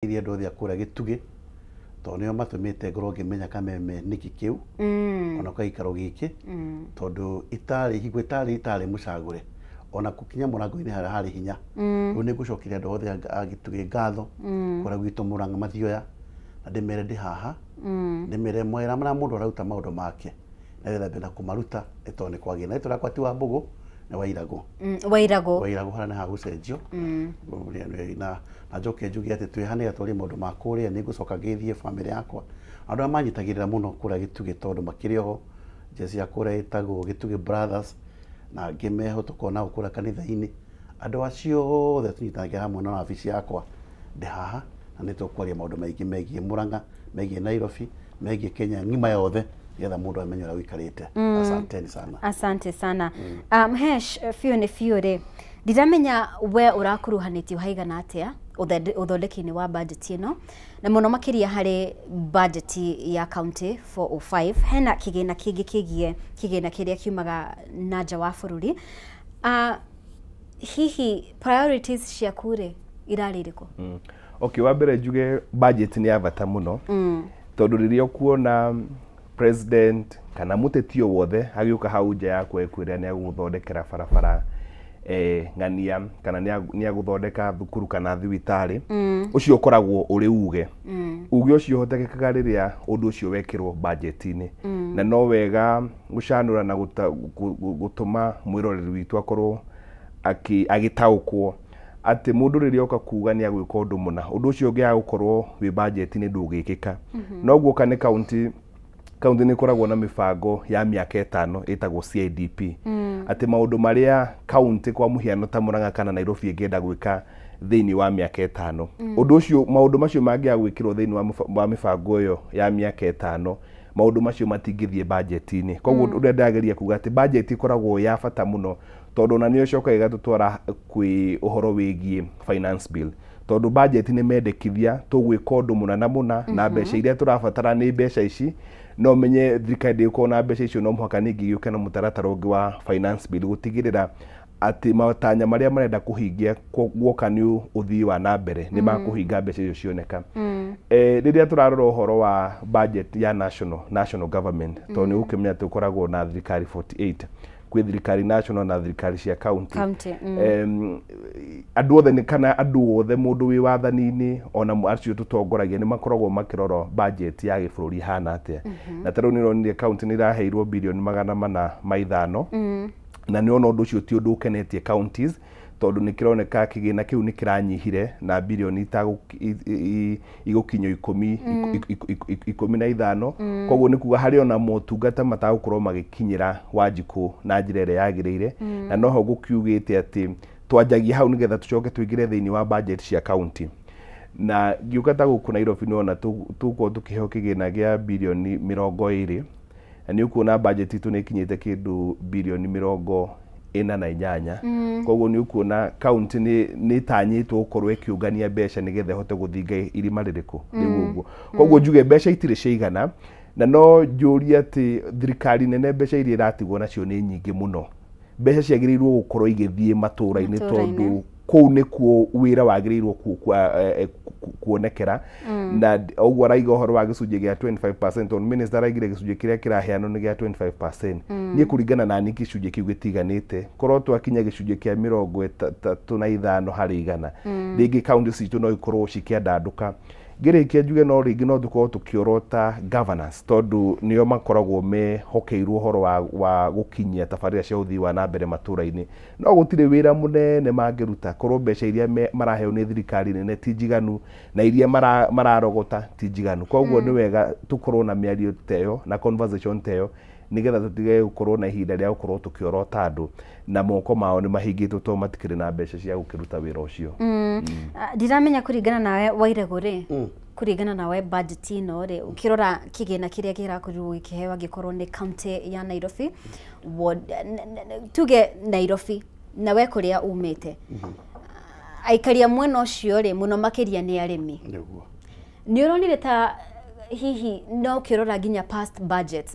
Ngeithie andũ othe a kũrĩa Gĩtugĩ, tondũ nĩo matũmĩte ngorwo ngĩmenya Kameme nĩkĩ kĩu, ona kwa gĩikaro gĩkĩ, tondũ itarĩ hingo itarĩ mũcagũre, ona gũkinya mũrango-inĩ harĩa harĩ hinya. Rĩu nĩ ngũcokeria andũ othe a Gĩtugĩ ngatho kũrĩa gwitũ Mũrang'a Mathioya, na ndĩmere ndĩ haha, ndĩmere mawĩra marĩa mũndũ araruta maũndũ make nĩgetha mbere na kũmaruta, nĩ tondũ nĩ kwagĩra. Na rĩtwa rĩakwa ti Wambũgũ, nĩ Wairagũ. Wairagũ. Wairagũ harĩa nĩ hagũcenjio. Na njoke njuge atĩ twĩ haha nĩgetha twarie maũndũ ma kũrĩa. Nĩ ngũcoka ngeithie bamĩrĩ yakwa, andũ arĩa manyitagĩrĩra mũno kũrĩa Gĩtugĩ, tondũ makĩrĩ oho njeci ya kũrĩa ĩtagwo Gĩtugĩ Brothers, na angĩ meho tũkorwo nao kũrĩa kanitha-inĩ. Andũ acio othe tũnyitanagĩra hamwe na wabici yakwa ndĩ haha, na nĩ tũkwaria maũndũ maingĩ megiĩ Mũrang'a, megiĩ Nairobi, megiĩ Kenya ng'ima yothe, nĩgetha mũndũ amenye ũrĩa ũikarĩte. Asanteni sana. Asante sana. Hesh, biũ nĩ biũ rĩ, ndiramenya we ũrakuruhanĩtio haigana atĩa ũthondeki-inĩ wa budget ĩno, na mũno makĩria harĩ budget ya county 405. Hena kĩgĩna kĩngĩ kĩgiĩ kĩgĩna kĩrĩa kiumaga na nja wa bũrũri. Hihi priorities ciaku rĩ, irarĩ irĩkũ? Okay, wa mbere njuge budget nĩ ya bata mũno, tondũ rĩrĩa ũkuona president kana mũteti o wothe agĩũka hau nja yaku ekwĩra nĩ agũgũthondekera barabara ng'ania, kana nĩ agũthondeka thukuru kana thibitarĩ, ũcio ũkoragwo ũrĩ uge. Uge ũcio ũhotekekaga rĩrĩa ũndũ ũcio wekĩrwo budget-inĩ. Na no wega gũcanũra na gũtũma mwĩroreri witũ akorwo agĩtaũkwo atĩ mũndũ rĩrĩa oka kuga nĩ agwĩka ũndũ mũna, ũndũ ũcio ũngĩaga gũkorwo wĩ budget-inĩ ndũngĩkĩka. Noguo ka nĩ county, kaunti nĩ ĩkoragwo na mĩbango ya mĩaka 5 ĩtagwo CIDP, atĩ maũndũ marĩa kaunti kwa mũhiano ta Murang'a kana Nairobi ĩngĩenda gwĩka thĩinĩ wa mĩaka 5, ũndũ ũcio, maũndũ macio mangĩaga gwĩkĩrwo thĩinĩ wa mĩbango ĩyo ya mĩaka 5, maũndũ macio matingĩthiĩ budget-inĩ. Koguo ũrĩa ndĩrageria kuga atĩ budget ĩkoragwo ya bata mũno, tondũ ona nĩyo ĩcokaga ĩgatũtwara kwĩ ũhoro wĩgiĩ finance bill, tondũ budget nĩ mendekithia tũgwĩka ũndũ mũna na mũna, na mbeca iria tũrabatara nĩ mbeca ici. No menye thirikari ndĩgũkorwo na mbeca icio, no mũhaka ningĩ gĩũke na mũtaratara ũngĩ wa finance bill gũtigĩrĩra atĩ matanya marĩa marenda kũhingia guoka nĩ ũthii wa na mbere nĩ makũhinga mbeca icio cioneka. Rĩrĩa tũrarora ũhoro wa budget ya national government, tondũ nĩ ũkĩmenya tũkoragwo na thirikari 48, kwĩ thirikari national na thirikari cia county. County. Andũ othe nĩ kana andũ othe, mũndũ wĩ wathani-inĩ ona acio tũtongoragia, nĩ makoragwo makĩrora budget ya gĩbũrũri ĩhana atĩa. Na ta rĩu nĩ ũronire county nĩ iraheirwo birioni 405, na nĩ ona ũndũ ũcio ti ũndũ ũkenetie counties, tondũ nĩ kĩroneka kĩgĩna kĩu nĩ kĩranyihire na birioni igũkinyio 15. Koguo nĩ kuga harĩ ona motungata matagũkorwo magĩkinyĩra Wanjikũ na njĩra ĩrĩa yagĩrĩire. Na noho gũkiugĩte atĩ twanjagia hau nĩgetha tũcoke tũingĩre thĩinĩ wa budget cia county. Na ngĩũka ta gũkũ Nairobi, nĩwona tũgũkorwo tũkĩheo kĩgĩna gĩa birioni 20, na nĩ ũkuona budget itũ nĩ ĩkinyĩte kĩndũ birioni 48. Koguo nĩ ũkuona county nĩ ĩtanyĩtwo gũkorwo ĩkĩũngania mbeca nĩgetha ĩhote gũthinga irima rĩrĩkũ rĩu ũguo. Koguo njuge mbeca itirĩ ciaigana, na no njũrie atĩ thirikari nene mbeca iria ĩratigwo nacio nĩ nyingĩ mũno. Mbeca ciagĩrĩirwo gũkorwo igĩthiĩ matũra-inĩ, Matũũra-inĩ. tondũ kũu nĩkuo wĩra wagĩrĩirwo kuonekera. Na ũguo araiga ũhoro wa gĩcunjĩ gĩa 25%, tondũ minister araigire gĩcunjĩ kĩrĩa kĩraheanwo nĩ gĩa 25%. Niĩ kũringana na niĩ gĩcunjĩ kĩu gĩtiganĩte. Korwo twakinya gĩcunjĩ kĩa 35 harĩ igana, rĩngĩ kaunti citũ no ikorwo cikĩandandũka. Ngĩrĩkia njuge no rĩngĩ no tũkorwo tũkĩorota governors, tondũ nĩo makoragwo mehokeirwo ũhoro wa gũkinyia tabarĩra cia ũthii wa na mbere matũra-inĩ, no gũtirĩ wĩra mũnene mangĩruta korwo mbeca iria maraheo nĩ thirikari nene ti njiganu, na iria mararogota ti njiganu. Koguo nĩ wega tũkorwo na mĩario ta ĩyo na conversation ta ĩyo, nĩgetha tũtige gũkorwo na ihinda rĩa gũkorwo tũkĩorota andũ na moko mao nĩ mahingĩtwo tondũ matikĩrĩ na mbeca cia gũkĩruta wĩra ũcio. Ndiramenya kũringana nawe Wairagũ rĩ, kũringana nawe budget ĩno rĩ, ũkĩrora kĩgĩna kĩrĩa kĩrakorirwo gĩkĩheo angĩkorwo nĩ county ya Nairobi ward, tuge Nairobi na we kũrĩa umĩte, aikaria mwena ũcio rĩ, mũno makĩria nĩ arĩmi. Nĩguo. Nĩ ũronire ta hihi no ũkĩrora nginya past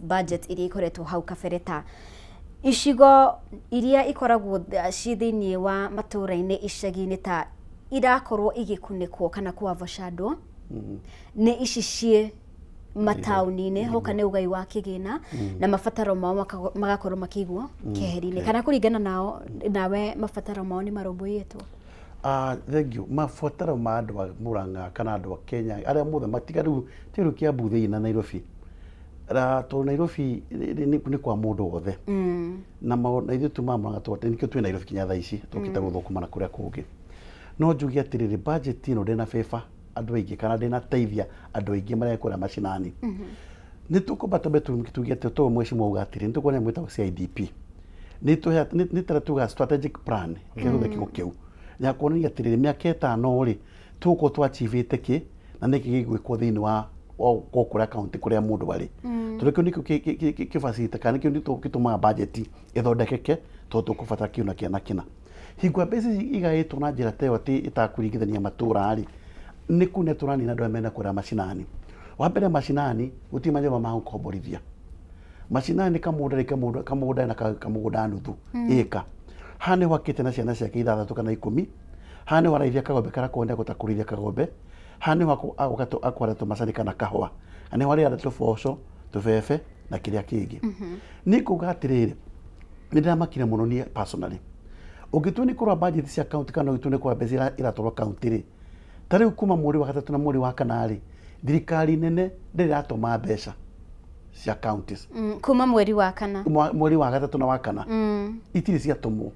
budget iria ikoretwo hau kabere, ta icigo iria ikoragwo ci thĩinĩ wa matũra-inĩ, icagi-inĩ, ta irakorwo igĩkunĩkwo kana ku overshadow nĩ ici ciĩ mataũni-inĩ hoka nĩ ũgai wa kĩgĩna na mabataro mao magakorwo makĩigwo keheri-inĩ kana kũringana nao nawe mabataro mao nĩ marũmbũiyĩtwo? Thank you. Mabataro ma andũ a Murang'a kana andũ a Kenya arĩa mothe matiga rĩu ti rĩu Kiambu thĩinĩ na Nairobi tondũ Nairobi nĩ kwa mũndũ wothe na ithuĩ tumaga Murang'a tondũ nĩkĩo twĩ Nairobi kinya thaa ici tũkĩte gũthũkũma na kũrĩa kũngĩ. No njuge atĩrĩrĩ, budget ĩno ndĩna favor andũ aingĩ kana ndĩnateithia andũ aingĩ marĩa kũrĩa macinani. Nĩ tũkwamba twambe tuge atĩ toguo mheshimiwa auga atĩrĩ, nĩ tũkuona mwĩtagwo CIDP nĩ tara tuga strategic plan kĩhũthĩre kiugo kĩu ya kuonania atĩrĩrĩ, mĩaka 5 rĩ tũgũkorwo twachivĩte kĩ na nĩkĩ gĩgwĩkwo thĩinĩ wa kũrĩa kaunti kũrĩa mũndũ arĩ, tondũ kĩu nĩkĩo kĩfacilitate kana nĩkĩo gĩtũmaga budget ĩthondekeke tondũ tũkũbatara kĩu na kĩna na kĩna. Hingo mbeca ici igaĩtwo na njĩra ta ĩyo atĩ ĩtakũringithania matũra rĩ, nĩ kune tũranina andũ arĩa mena kũrĩa macinani. Wa mbere macinani gũtirĩ manyũmba ma gũkomborithia. Macinani kamũgũnda rĩ kamũgũnda na kamũgũnda nuthu ĩka. Haha nĩho akĩte na ciana ciake 6 kana 10. Haha nĩho araithia kagombe karĩa akorwo nĩakũhota kũrĩithia kagombe. Haha nĩho agoka akwara tũmacani kana kahũa. Na nĩho arĩaga tũboco, tũbebe na kĩrĩa kĩngĩ. Niĩ nguga atĩrĩrĩ, nĩ ndĩramakire mũno niĩ personally. Ũngĩtua nĩ kũrora budget cia county kana ũngĩtua nĩ kũrora mbeca iratwarwo county rĩ, ta rĩu kuma mweri wa 3 na mweri wa 4 rĩ, thirikari nene ndĩrĩ ĩratũma mbeca cia counties. Kuma mweri wa 4. Mweri wa 3 na wa 4. Itirĩ ciatũmwo.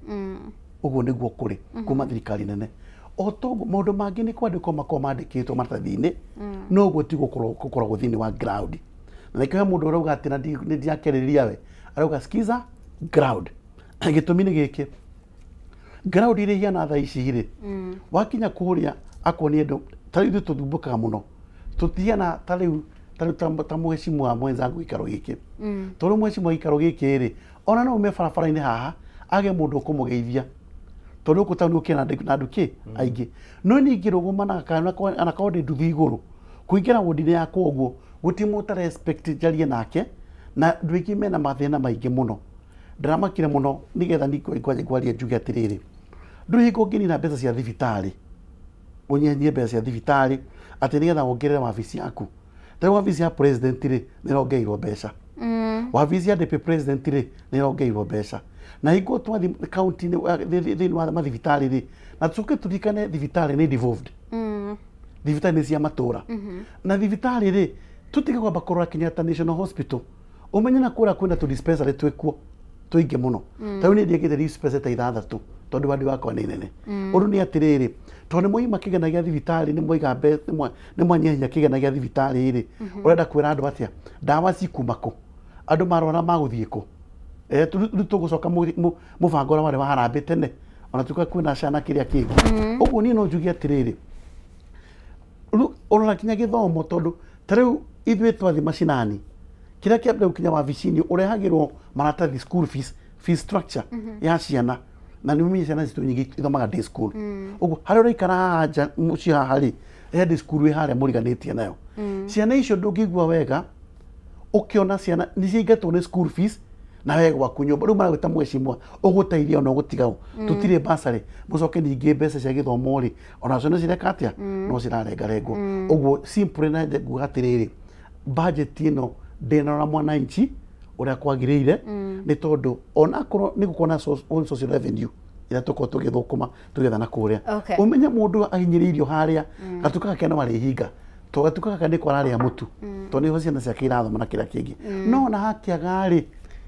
Ũguo nĩguo kũrĩ kuma thirikari nene. O toguo maũndũ mangĩ nĩ kwandĩkwo makoragwo mandĩkĩtwo maratathi-inĩ, no ũguo tiguo gũkoragwo thĩinĩ wa ground. Na nĩkĩo he mũndũ ũrauga atĩ na nĩ ndirakĩarĩrĩria we, arauga skiza ground. Gĩtũmi nĩ gĩkĩ, ground iria ihiana thaa ici rĩ, wakinya kũrĩa akuonie andũ ta rĩu ithuĩ tũthumbũkaga mũno, tũtihiana ta rĩu ta mheshimiwa mwenzangu gĩikaro gĩkĩ. Tondũ mheshimiwa gĩikaro gĩkĩ rĩ, ona no ume barabara-inĩ haha age mũndũ ũkũmũgeithia, tondũ gũkũ taũni gũkĩrĩ na andũ kĩ aingĩ. No niĩ ingĩrũgama na korwo ndĩ nduthi igũrũ kũingĩra wodi-inĩ yakwa ũguo gũtirĩ mũndũ ũta respect njarie nake, na andũ aingĩ mena mathĩna maingĩ mũno. Ndĩramakire mũno nĩgetha niĩ ngwarie njuge atĩrĩrĩ, ndũrĩ hingo ũngĩnina mbeca cia thibitarĩ, ũnyihanyihie mbeca cia thibitarĩ atĩ nĩgetha wongerere wabici yaku. Ta rĩu wabici ya president rĩ, nĩ ĩrongereirwo mbeca. Wabici ya deputy president rĩ, nĩ ĩrongereirwo mbeca. Na hingo twathiĩ county-inĩ, thĩinĩ wa mathibitarĩ rĩ, na tũcoke tũririkane thibitarĩ nĩ devolved. Thibitarĩ nĩ cia matũra. Na thibitarĩ rĩ, tũtige kwamba kũrora Kenyatta National Hospital. Ũmenye na kũrĩa kwĩna tũ dispensary twĩkuo tũingĩ mũno. Ta rĩu niĩ ndiĩkĩte dispensary ta 6 tondũ wadi wakwa nĩ nene. Ũndũ nĩ atĩrĩrĩ, tondũ nĩ mwaima kĩgĩna gĩa thibitarĩ, nĩ mwaiga nĩ mwanyihia kĩgĩna gĩa thibitarĩ rĩ, ũrenda kwĩra andũ atĩa? Ndawa cikuma kũ? Andũ marwara magũthiĩ kũ? Rĩu tũgũcoka mũbango ũrĩa warĩ wa harambee tene, ona tuĩka kwĩna ciana kĩrĩa kĩngĩ. Ũguo niĩ no njuge atĩrĩrĩ, rĩu ũrora kinya gĩthomo, tondũ ta rĩu ithuĩ twathiĩ macinani, kĩrĩa kĩa mbere gũkinya wabici-inĩ ũrehagĩrwo maratathi school fees, fees structure ya ciana, na nĩ ũmenye ciana citũ nyingĩ ithomaga day school. Ũguo harĩa ũraikara haha nja mũciĩ haha rĩ, he day school wĩ harĩa mũriganĩtie nayo. Ciana icio ndũngĩigua wega ũkĩona ciana nĩ ciaingatwo nĩ school fees na we gwaku nyũmba, rĩu maragwĩta mheshimiwa ũgũteithia ona ũgũtiga ũ, tũtirĩ bursary, mũcoke ningĩ mbeca cia gĩthomo rĩ, onacio nĩ cireka atĩa, no cirarengarengwo. Ũguo simple na nguga atĩrĩrĩ, budget ĩno ndĩnarora mwananchi ũrĩa kwagĩrĩire, nĩ tondũ onakorwo nĩ gũkorwo na own social revenue ĩrĩa tũkorwo tũgĩthũkũma tũgĩetha na kũrĩa. Ũmenye mũndũ ahinyĩrĩirio harĩa, gatuka gake no arĩhinga, tondũ gatuka gaka nĩko ararĩa mũtu, tondũ nĩho ciana ciake irathoma na kĩrĩa kĩngĩ. No ona hakĩaga rĩ,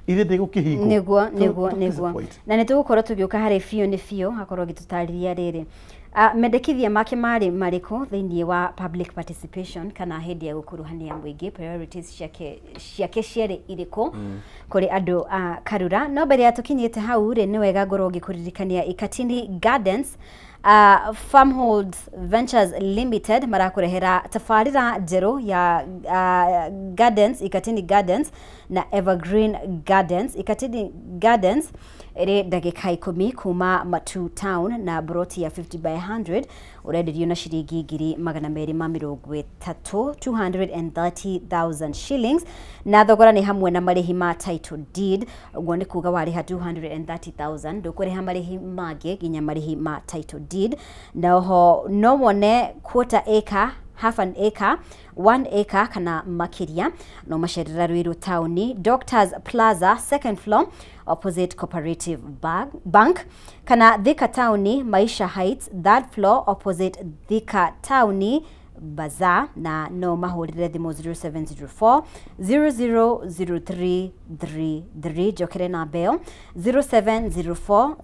ithe ndĩgũkĩhingwo. Nĩguo, nĩguo, nĩguo. Na nĩ tũgũkorwo tũgĩũka harĩ biũ nĩ biũ akorwo agĩtũtarĩria rĩrĩ, mendekithia make marĩ marĩkũ thĩinĩ wa public participation kana hĩndĩ ya gũkuruhania mũingĩ, priorities ciake ciarĩ irĩkũ kũrĩ andũ a Karura. No mbere ya tũkinyĩte hau rĩ, nĩ wega ngorwo ngĩkũririkania Ikatini Gardens, Farmhold Ventures Limited marakũrehera tabarĩra njerũ ya Gardens, Ikatini Gardens na Evergreen Gardens. Ikatini Gardens Ĩrĩ ndagĩka 10 kuma Matu Town na broti ya 50 by 100 ũrenderio na ciringi 230,000, 230,000 shillings, na thogora nĩ hamwe na marĩhi ma title deed. Ũguo nĩ kuga warĩha 230,000 ndũkũrĩha marĩhi mangĩ nginya marĩhi ma title deed. Na oho no wone quarter acre, half an acre, 1 acre kana makĩria. No macerera Ruiru Town, Doctors Plaza, second floor, opposite Cooperative Bank, kana Thika Town, Maisha Heights, third floor, opposite Thika Town Bazaar, na no mahũrĩre thimũ 0704 000333. Njokere namba ĩyo 0704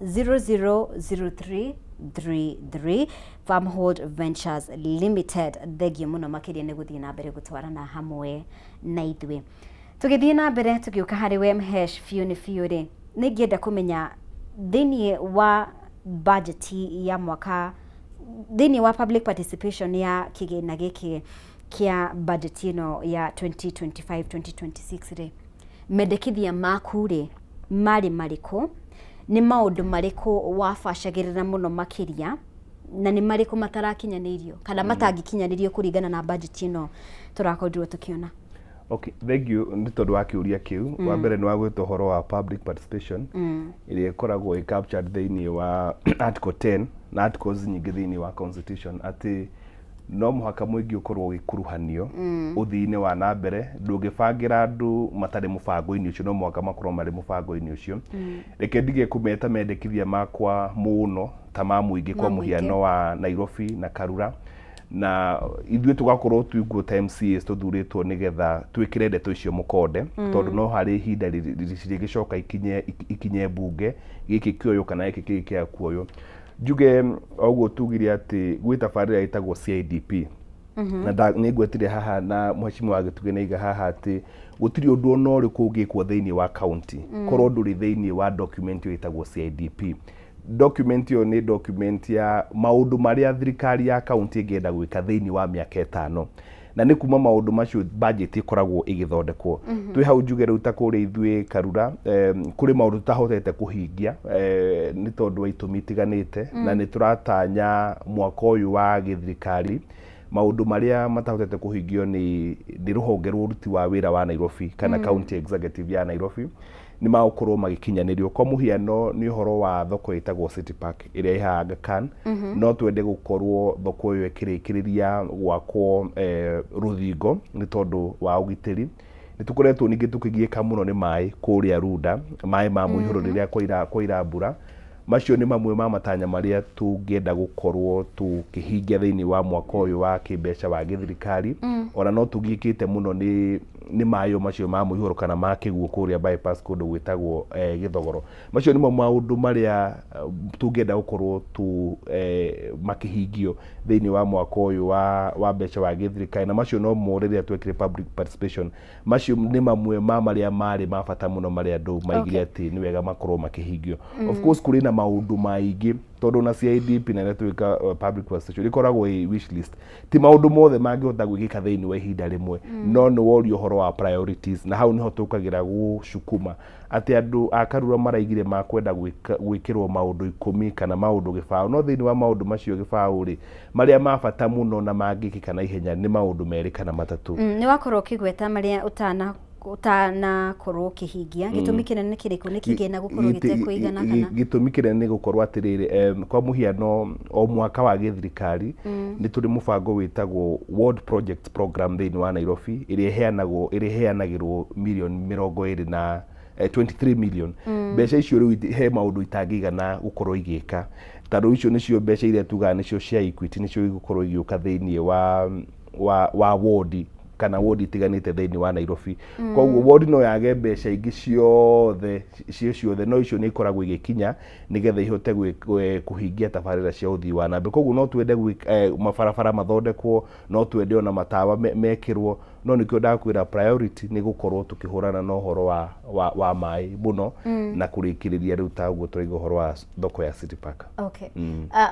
000333. Farmhold Ventures Limited. Thengio mũno makĩria nĩ gũthiĩ na mbere gũtwarana hamwe na ithuĩ. Tũgĩthiĩ na mbere tũgĩũka harĩ we Mhesh biũ nĩ biũ rĩ, nĩ ngĩenda kũmenya thĩiniĩ wa budget ya mwaka, thĩiniĩ wa public participation ya kĩgĩna gĩkĩ kĩa budget ĩno ya 2025 2026 rĩ, mendekithia maku rĩ marĩ marĩkũ? Nĩ maũndũ marĩkũ wabacagĩrĩra mũno makĩria, na nĩ marĩkũ matarakinyanĩirio kana matangĩkinyanĩrio kũringana na budget ĩno tũrakorirwo tũkĩona? Okay, thank you nĩ tondũ wa kĩũria kĩu. Wa mbere nĩ wagwĩta ũhoro wa public participation ĩrĩa ĩkoragwo ĩ captured thĩinĩ wa article 10 na articles nyingĩ thĩinĩ wa constitution, atĩ no mũhaka mũingĩ ũkorwo ũgĩkuruhanio ũthii-inĩ wa na mbere. Ndũngĩbangĩra andũ matarĩ mũbango-inĩ ũcio, no mũhaka makorwo marĩ mũbango-inĩ ũcio. Reke ndige kũmeta mendekithia makwa mũno ta ma mũingĩ, kwa mũhiano wa Nairobi na Karura, na ithuĩ tũgakorwo twĩkuo ta MCAs tũthurĩtwo nĩgetha twĩkĩre ndeto icio mũkonde, tondũ no harĩ ihinda rĩgĩcoka ikinye mbunge gĩkĩ kĩoywo kana gĩkĩ kĩngĩ kĩa kuoywo. Njuge oguo tugire atĩ gwĩ tabarĩra ĩtagwo CIDP, na nĩ ngwetire haha na mheshimiwa wa Gĩtugĩ nĩaiga haha atĩ gũtirĩ ũndũ ona ũrĩkũ ũngĩkwo thĩinĩ wa county korwo ndũrĩ thĩinĩ wa document ĩyo ĩtagwo CIDP. Document ĩyo nĩ document ya maũndũ marĩa thirikari ya county ĩngĩenda gwĩka thĩinĩ wa mĩaka 5, na nĩ kuma maũndũ macio budget ĩkoragwo ĩgĩthondekwo. Twĩ hau njuge rĩu ta kũrĩa ithuĩ Karura, kũrĩ maũndũ tũtahotete kũhingia nĩ tondũ wa itũmi itiganĩte, na nĩ tũratanya mwaka ũyũ wa gĩthirikari maũndũ marĩa matahotete kũhingio nĩ rũhonge rwa ũruti wa wĩra wa Nairobi kana county executive ya Nairobi nĩ magũkorwo magĩkinyanĩrio. Kwa mũhiano nĩ ũhoro wa thoko ĩtagwo City Park ĩrĩa ĩ haha Aga Khan. No twende gũkorwo thoko ĩyo ĩkĩrĩkĩrĩria gwakwo rũthingo nĩ tondũ wa ũgitĩri. Nĩ tũkoretwo ningĩ tũkĩgiĩka mũno nĩ maĩ kũrĩa Runda, maĩ ma mũihũro rĩrĩa kwaira mbura. Macio nĩ mamwe ma matanya marĩa tũngĩenda gũkorwo tũkĩhingia thĩinĩ wa mwaka ũyũ wa kĩmbeca wa gĩthirikari. Ona no tũgiĩkĩte mũno nĩ maĩ macio ma mũihũro kana ma kĩguũ kũrĩa bypass kũndũ gwĩtagwo Gĩthogoro. Macio nĩmo maũndũ marĩa tũngĩenda gũkorwo makĩhingio thĩinĩ wa mwaka ũyũ wa mbeca wa gĩthirikari, na macio no mo rĩrĩa twekire public participation. Macio nĩ mamwe ma marĩa marĩ ma bata mũno marĩa andũ maigire atĩ nĩ wega makorwo makĩhingio. Of course kũrĩ na maũndũ maingĩ tondũ na CIDP na twĩka public participation ĩkoragwo ĩ wish list, ti maũndũ mothe mangĩhota gwĩkĩka thĩinĩ wa ihinda rĩmwe, no nĩ worio ũhoro wa priorities, na hau nĩho tũkagĩra gũcukuma atĩ andũ a Karura maraigire makwenda gwĩkĩrwo maũndũ 10 kana maũndũ 20, no thĩinĩ wa maũndũ macio 20 rĩ, marĩa ma bata mũno na mangĩkĩka na ihenya nĩ maũndũ 2 kana 3. Nĩ wakorwo ũkĩgweta marĩa ũtanakorwo ũkĩhingia. Gĩtũmi kĩnene kĩrĩkũ? Nĩ kĩgĩna gũkorwo gĩtekũigana kana? Gĩtũmi kĩnene nĩ gũkorwo atĩrĩrĩ, kwa mũhiano o mwaka wa gĩthirikari nĩ tũrĩ mũbango wĩtagwo Ward Project Program thĩinĩ wa Nairobi ĩrĩa ĩheanagĩrwo mirioni 20 na 23 million. Mbeca icio rĩu he maũndũ itangĩigana gũkorwo igĩka, tondũ icio nĩcio mbeca iria tugaga nĩcio cia Equity, nĩcio igũkorwo igĩũka thĩinĩ wa ward kana ward itiganĩte thĩinĩ wa Nairobi. Koguo ward no yage mbeca ingĩ ciothe cio ciothe, no icio nĩ ikoragwo igĩkinya nĩgetha ihote kũhingia tabarĩra cia ũthii wa na mbere. Koguo no twende mabarabara mathondekwo, no twende ona matawa mekĩrwo, no nĩkĩo ndakwĩra priority nĩ gũkorwo tũkĩhũrana na ũhoro wa maĩ mũno na kũrĩkĩrĩria rĩu ta ũguo tũraiga ũhoro wa thoko ya City Park. Okay.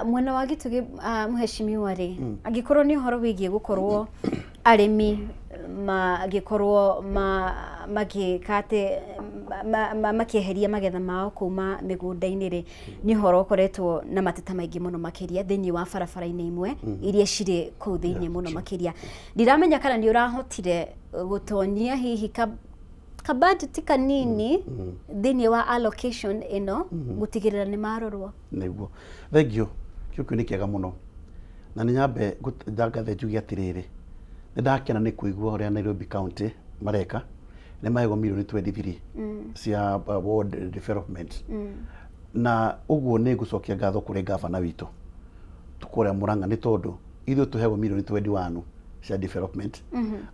Mwena wa Gĩtugĩ, mheshimiwa rĩ, angĩkorwo nĩ ũhoro wĩgiĩ gũkorwo arĩmi Magĩkorwo magĩka atĩ makĩeheria magetha mao kuma mĩgũnda-inĩ rĩ, nĩ ũhoro ũkoretwo na mateta maingĩ mũno makĩria thĩinĩ wa barabara-inĩ imwe iria cirĩ kũu thĩinĩ mũno makĩria. Ndiramenya kana nĩ ũrahotire gũtonyia hihi ka budget kanini thĩinĩ wa allocation ĩno gũtigĩrĩra nĩ marorwo. Nĩguo, thengiũ. Kĩu kĩu nĩ kĩega mũno, na nĩ nyambe njangathe njuge atĩrĩrĩ, nĩ ndakena nĩ kũigua ũrĩa Nairobi County mareka. Nĩ mahegwo mirioni 23 cia ward development, na ũguo nĩ ngũcokia ngatho kũrĩ gavana witũ kũrĩa Murang'a, nĩ tondũ ithuĩ tũheagwo mirioni 21 cia development.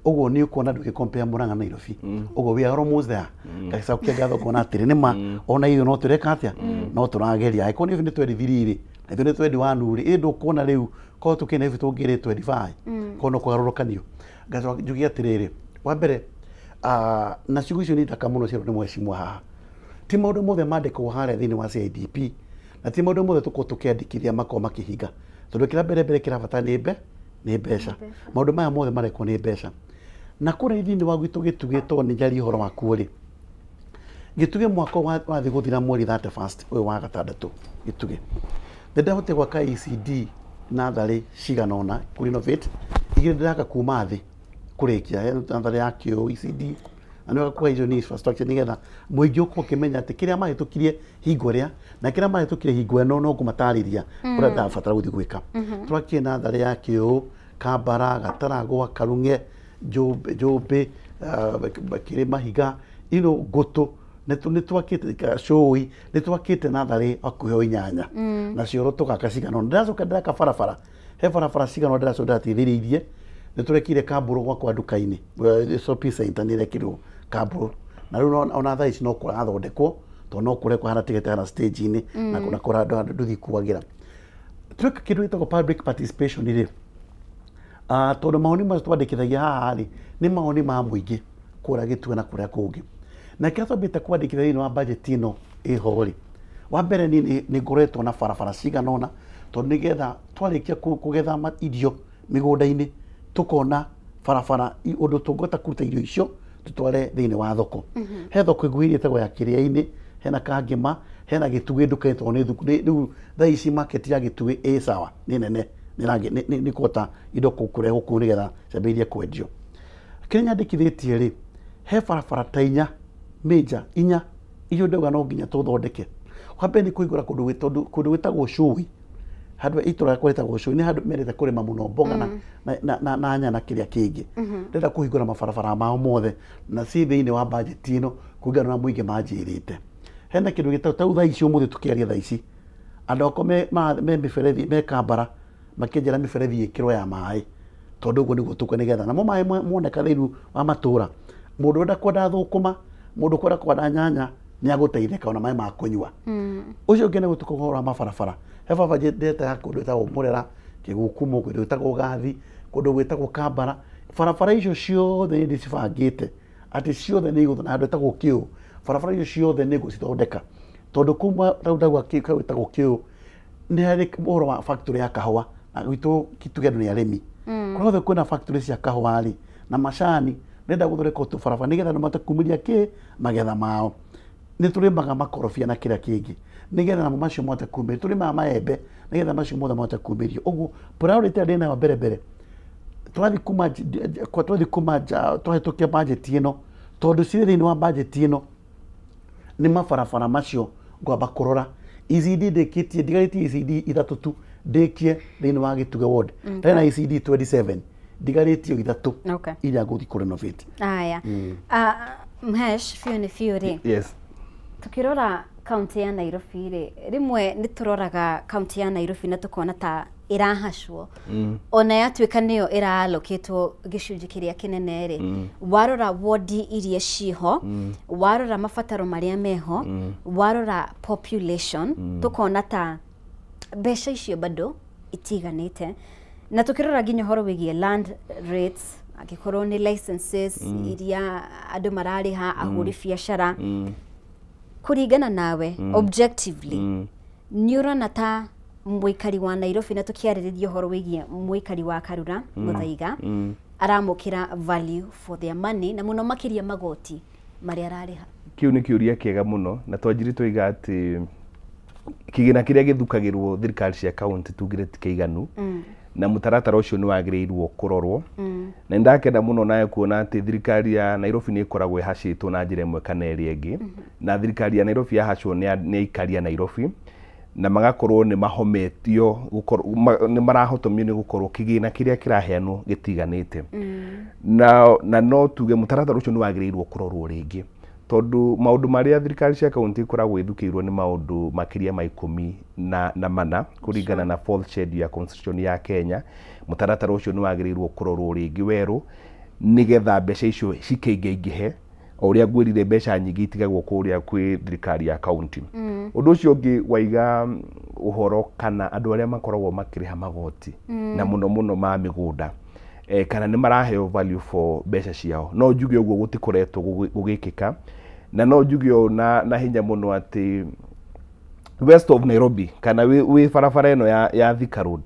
Ũguo nĩ ũkuona ndũgĩ compare Murang'a na Nairobi, ũguo we are almost there. Ngacokia ngatho kuona atĩrĩ, nĩ ma ona ithuĩ no tũreka atĩa, no tũrageria. Angĩkorwo nĩ 23 rĩ, na ithuĩ nĩ 21 rĩ, ĩ ndũkuona rĩu korwo tũkĩ Nairobi tũngĩrĩ 25, korwo no kũgarũrũkanio. Ngacoka njuge atĩrĩrĩ, wa mbere, na ciugo icio nĩ thaka mũno ciarwo nĩ mheshimiwa haha, ti maũndũ mothe mandĩkagwo harĩa thĩinĩ wa CIDP, na ti maũndũ mothe tũkorwo tũkĩandĩkithia makorwo makĩhinga, tondũ kĩrĩa mbere mbere kĩrabatara nĩ mbeca. Maũndũ maya mothe marekwo nĩ mbeca. Na kũrĩa thĩinĩ wa gwitũ Gĩtugĩ, tondũ nĩ njarie ũhoro wakuo rĩ, Gĩtugĩ mwaka wathiĩ gũthira mweri 31st ũyũ wa gatandatũ, Gĩtugĩ nĩ ndahotire gwaka ECD natharĩ cigana ũna, kũ renovate igĩrĩ ndĩraka kuma thĩ kũrĩkia. He natharĩ ya kĩũ ECD, na nĩ kuga icio nĩ infrastructure, nĩgetha mũingĩ ũkorwo ũkĩmenya atĩ kĩrĩa mahĩtũkirie hingo ĩrĩa na kĩrĩa mahĩtũkirie hingo ĩno, no ngũmatarĩria ũrĩa ndabatara gũthiĩ gwĩka. Tũrakie natharĩ ya kĩũ, Kambara, Gataragwa, Karung'e, Njũmbĩ, Kĩrĩmahiga, Ngũtũ, nĩ twakĩte Cũi, nĩ twakĩte natharĩ hakuhĩ o inyanya, na cioro tũgaka cigana ũna. Ndĩracoka ndĩraka barabara, he barabara cigana ũna ndĩracoka ndĩrateithĩrĩirie. Nĩ tũrekire kambũrũ gwakwa nduka-inĩ, shopping center nĩ ĩrekirwo kambũrũ, na rĩu ona thaa ici no kũrathondekwo, tondũ no kũrekwo haratigĩte hara stage-inĩ na kũra andũ nduthi ikuagĩra. Tweka kĩndũ gĩtagwo public participation rĩ, tondũ mawoni macio twandĩkithagia haha rĩ, nĩ mawoni ma mũingĩ kũrĩa Gĩtue na kũrĩa kũngĩ, na kĩrĩa twambĩte kwandĩkithia thĩinĩ wa budget ĩno ĩho rĩ, wa mbere niĩ nĩ ngoretwo na barabara cigana ũna, tondũ nĩgetha twarĩkia kũgetha irio mĩgũnda-inĩ, tũkona barabara ũndũ tũngĩhota kũruta irio icio tũtware thĩinĩ wa thoko. He thoko ĩnguhĩrĩirie ĩtagwo ya Kĩrĩa-inĩ, hena Kangĩma, hena Gĩtugĩ nduka-inĩ, tondũ nĩ rĩu thaa ici market ya Gĩtugĩ ĩ sawa, nĩ nene, nĩ kũhota indo kũrehwo kũu nĩgetha ciambĩrĩrie kwendio. Kĩrĩa nyandĩkithĩtie rĩ, he barabara ta inya major inya icio ndauga no nginya tũthondeke. Wa mbere nĩ kũhingũra kũndũ kũndũ gwĩtagwo Cũi, handũ itũra rĩakwa rĩtagwo Cũi, nĩ handũ mendete kũrĩma mũno mboga na nyanya na kĩrĩa kĩngĩ. Ndĩrenda kũhingũra mabarabara mao mothe, na ci thĩinĩ wa budget ĩno kũringana na mũingĩ manjĩrĩte. Hena kĩndũ gĩtagwo ta thaa ici ũmũthĩ tũkĩaria thaa ici, andũ akwa me mĩberethi me Kambara makĩenjera mĩberethi ĩkĩrwo ya maĩ, tondũ ũguo nĩguo tũkwe nĩgetha namo maĩ moneka thĩinĩ wa matũra, mũndũ ũrenda kwenda thũkũma, mũndũ ũkwenda kwenda nyanya nĩ agũteithĩka ona maĩ ma kũnyua. Ũcio ũngĩ nĩ gũtuka ũhoro wa mabarabara. He barabara ndĩreta ya kũndũ gwĩtagwo Mũrera, Kĩgukumo, kũndũ gwĩtagwo Gathi, kũndũ gwĩtagwo Kambara. Barabara icio ciothe nĩ ndĩcibangĩte atĩ ciothe nĩ igũthiĩ na handũ hetagwo Kĩũ. Barabara icio ciothe nĩ ngũcithondeka, tondũ kuma rau ndauga gwĩtagwo Kĩũ nĩ harĩ ũhoro wa factory ya kahũa, na gwitũ Kituge andũ nĩ arĩmi. Kũrĩa guothe kwĩna factory cia kahũa rĩ na macani, ndĩrenda gũthondeka tũbarabara nĩgetha andũ mahote kumĩria kĩ magetha mao. Nĩ tũrĩmaga makorobia na kĩrĩa kĩngĩ, nĩgetha namo macio mahote kumĩrio. Tũrĩmaga maembe, nĩgetha macio mothe mahote kumĩrio. Ũguo priority ĩrĩa ndĩnayo mbere mbere, tũrathiĩ kuma twahĩtũkia budget ĩno, tondũ cirĩ thĩinĩ wa budget ĩno, nĩ mabarabara macio ngwamba kũrora. ECD ndĩkĩtie, ndigarĩtie ECD ithatũ tu ndĩkie thĩinĩ wa Gĩtugĩ ward. Ndarĩ na ECD 27, ndigarĩtie ithatũ iria ngũthiĩ kũ renovate. Aya. Mhesh, biũ nĩ biũ rĩ. Yes. Tukirora kaunti ya Nairobi rĩ, rĩmwe nĩ tũroraga kaunti ya Nairobi na tũkona ta ĩrahacwo, ona yatuĩka nĩyo ĩraalokĩtwo gĩcunjĩ kĩrĩa kĩnene rĩ. Warora wodi iria ciho, warora mabataro marĩa meho, warora population, tũkona ta mbeca icio bado itiganĩte. Na tukirora nginya ũhoro wĩgiĩ land rates, angĩkorwo nĩ licenses iria andũ mararĩha, ahũri biacara, kũringana nawe objectively, nĩ ũrona ta mũikari wa Nairobi, na tũkĩarĩrĩria ũhoro wĩgiĩ mũikari wa Karura Muthaiga, aramũkĩra value for their money na mũno makĩria magoti marĩa ararĩha? Kĩu nĩ kĩũria kĩega mũno, na twanjiri tũiga atĩ kĩgĩna kĩrĩa gĩthukagĩrwo thirikari cia kaunti tugire ti kĩiganu, na mũtaratara ũcio nĩ wagĩrĩirwo kũrorwo. Na nĩndakenda mũno nawe kuona atĩ thirikari ya Nairobi nĩ ĩkoragwo ĩhacĩtwo na njĩra ĩmwe kana ĩrĩa ĩngĩ, na thirikari ya Nairobi yahacwo nĩ aikari a Nairobi, na magakorwo nĩ mahometio, nĩ marahotomio nĩ gũkorwo kĩgĩna kĩrĩa kĩraheanwo gĩtiganĩte. Na no tuge mũtaratara ũcio nĩ wagĩrĩirwo kũrorwo rĩngĩ, tondũ maũndũ marĩa thirikari cia kaunti ikoragwo ithukĩirwo nĩ maũndũ makĩria ma 14 kũringana na fourth schedule ya constitution ya Kenya. Mũtaratara ũcio nĩ wagĩrĩirwo kũrorwo rĩngĩ werũ, nĩgetha mbeca icio cikĩingaingĩhe. O ũrĩa ngwĩrire, mbeca nyingĩ itigagwo kũrĩa kwĩ thirikari ya kaunti. Ũndũ ũcio ũngĩ waiga ũhoro kana andũ arĩa makoragwo makĩrĩha magoti, na mũno mũno ma mĩgũnda, kana nĩ maraheo value for mbeca ciao. No njuge ũguo gũtikoretwo gũgĩkĩka, na no njuge ũũ na hinya mũno atĩ west of Nairobi, kana wĩ barabara ĩno ya Thika Road,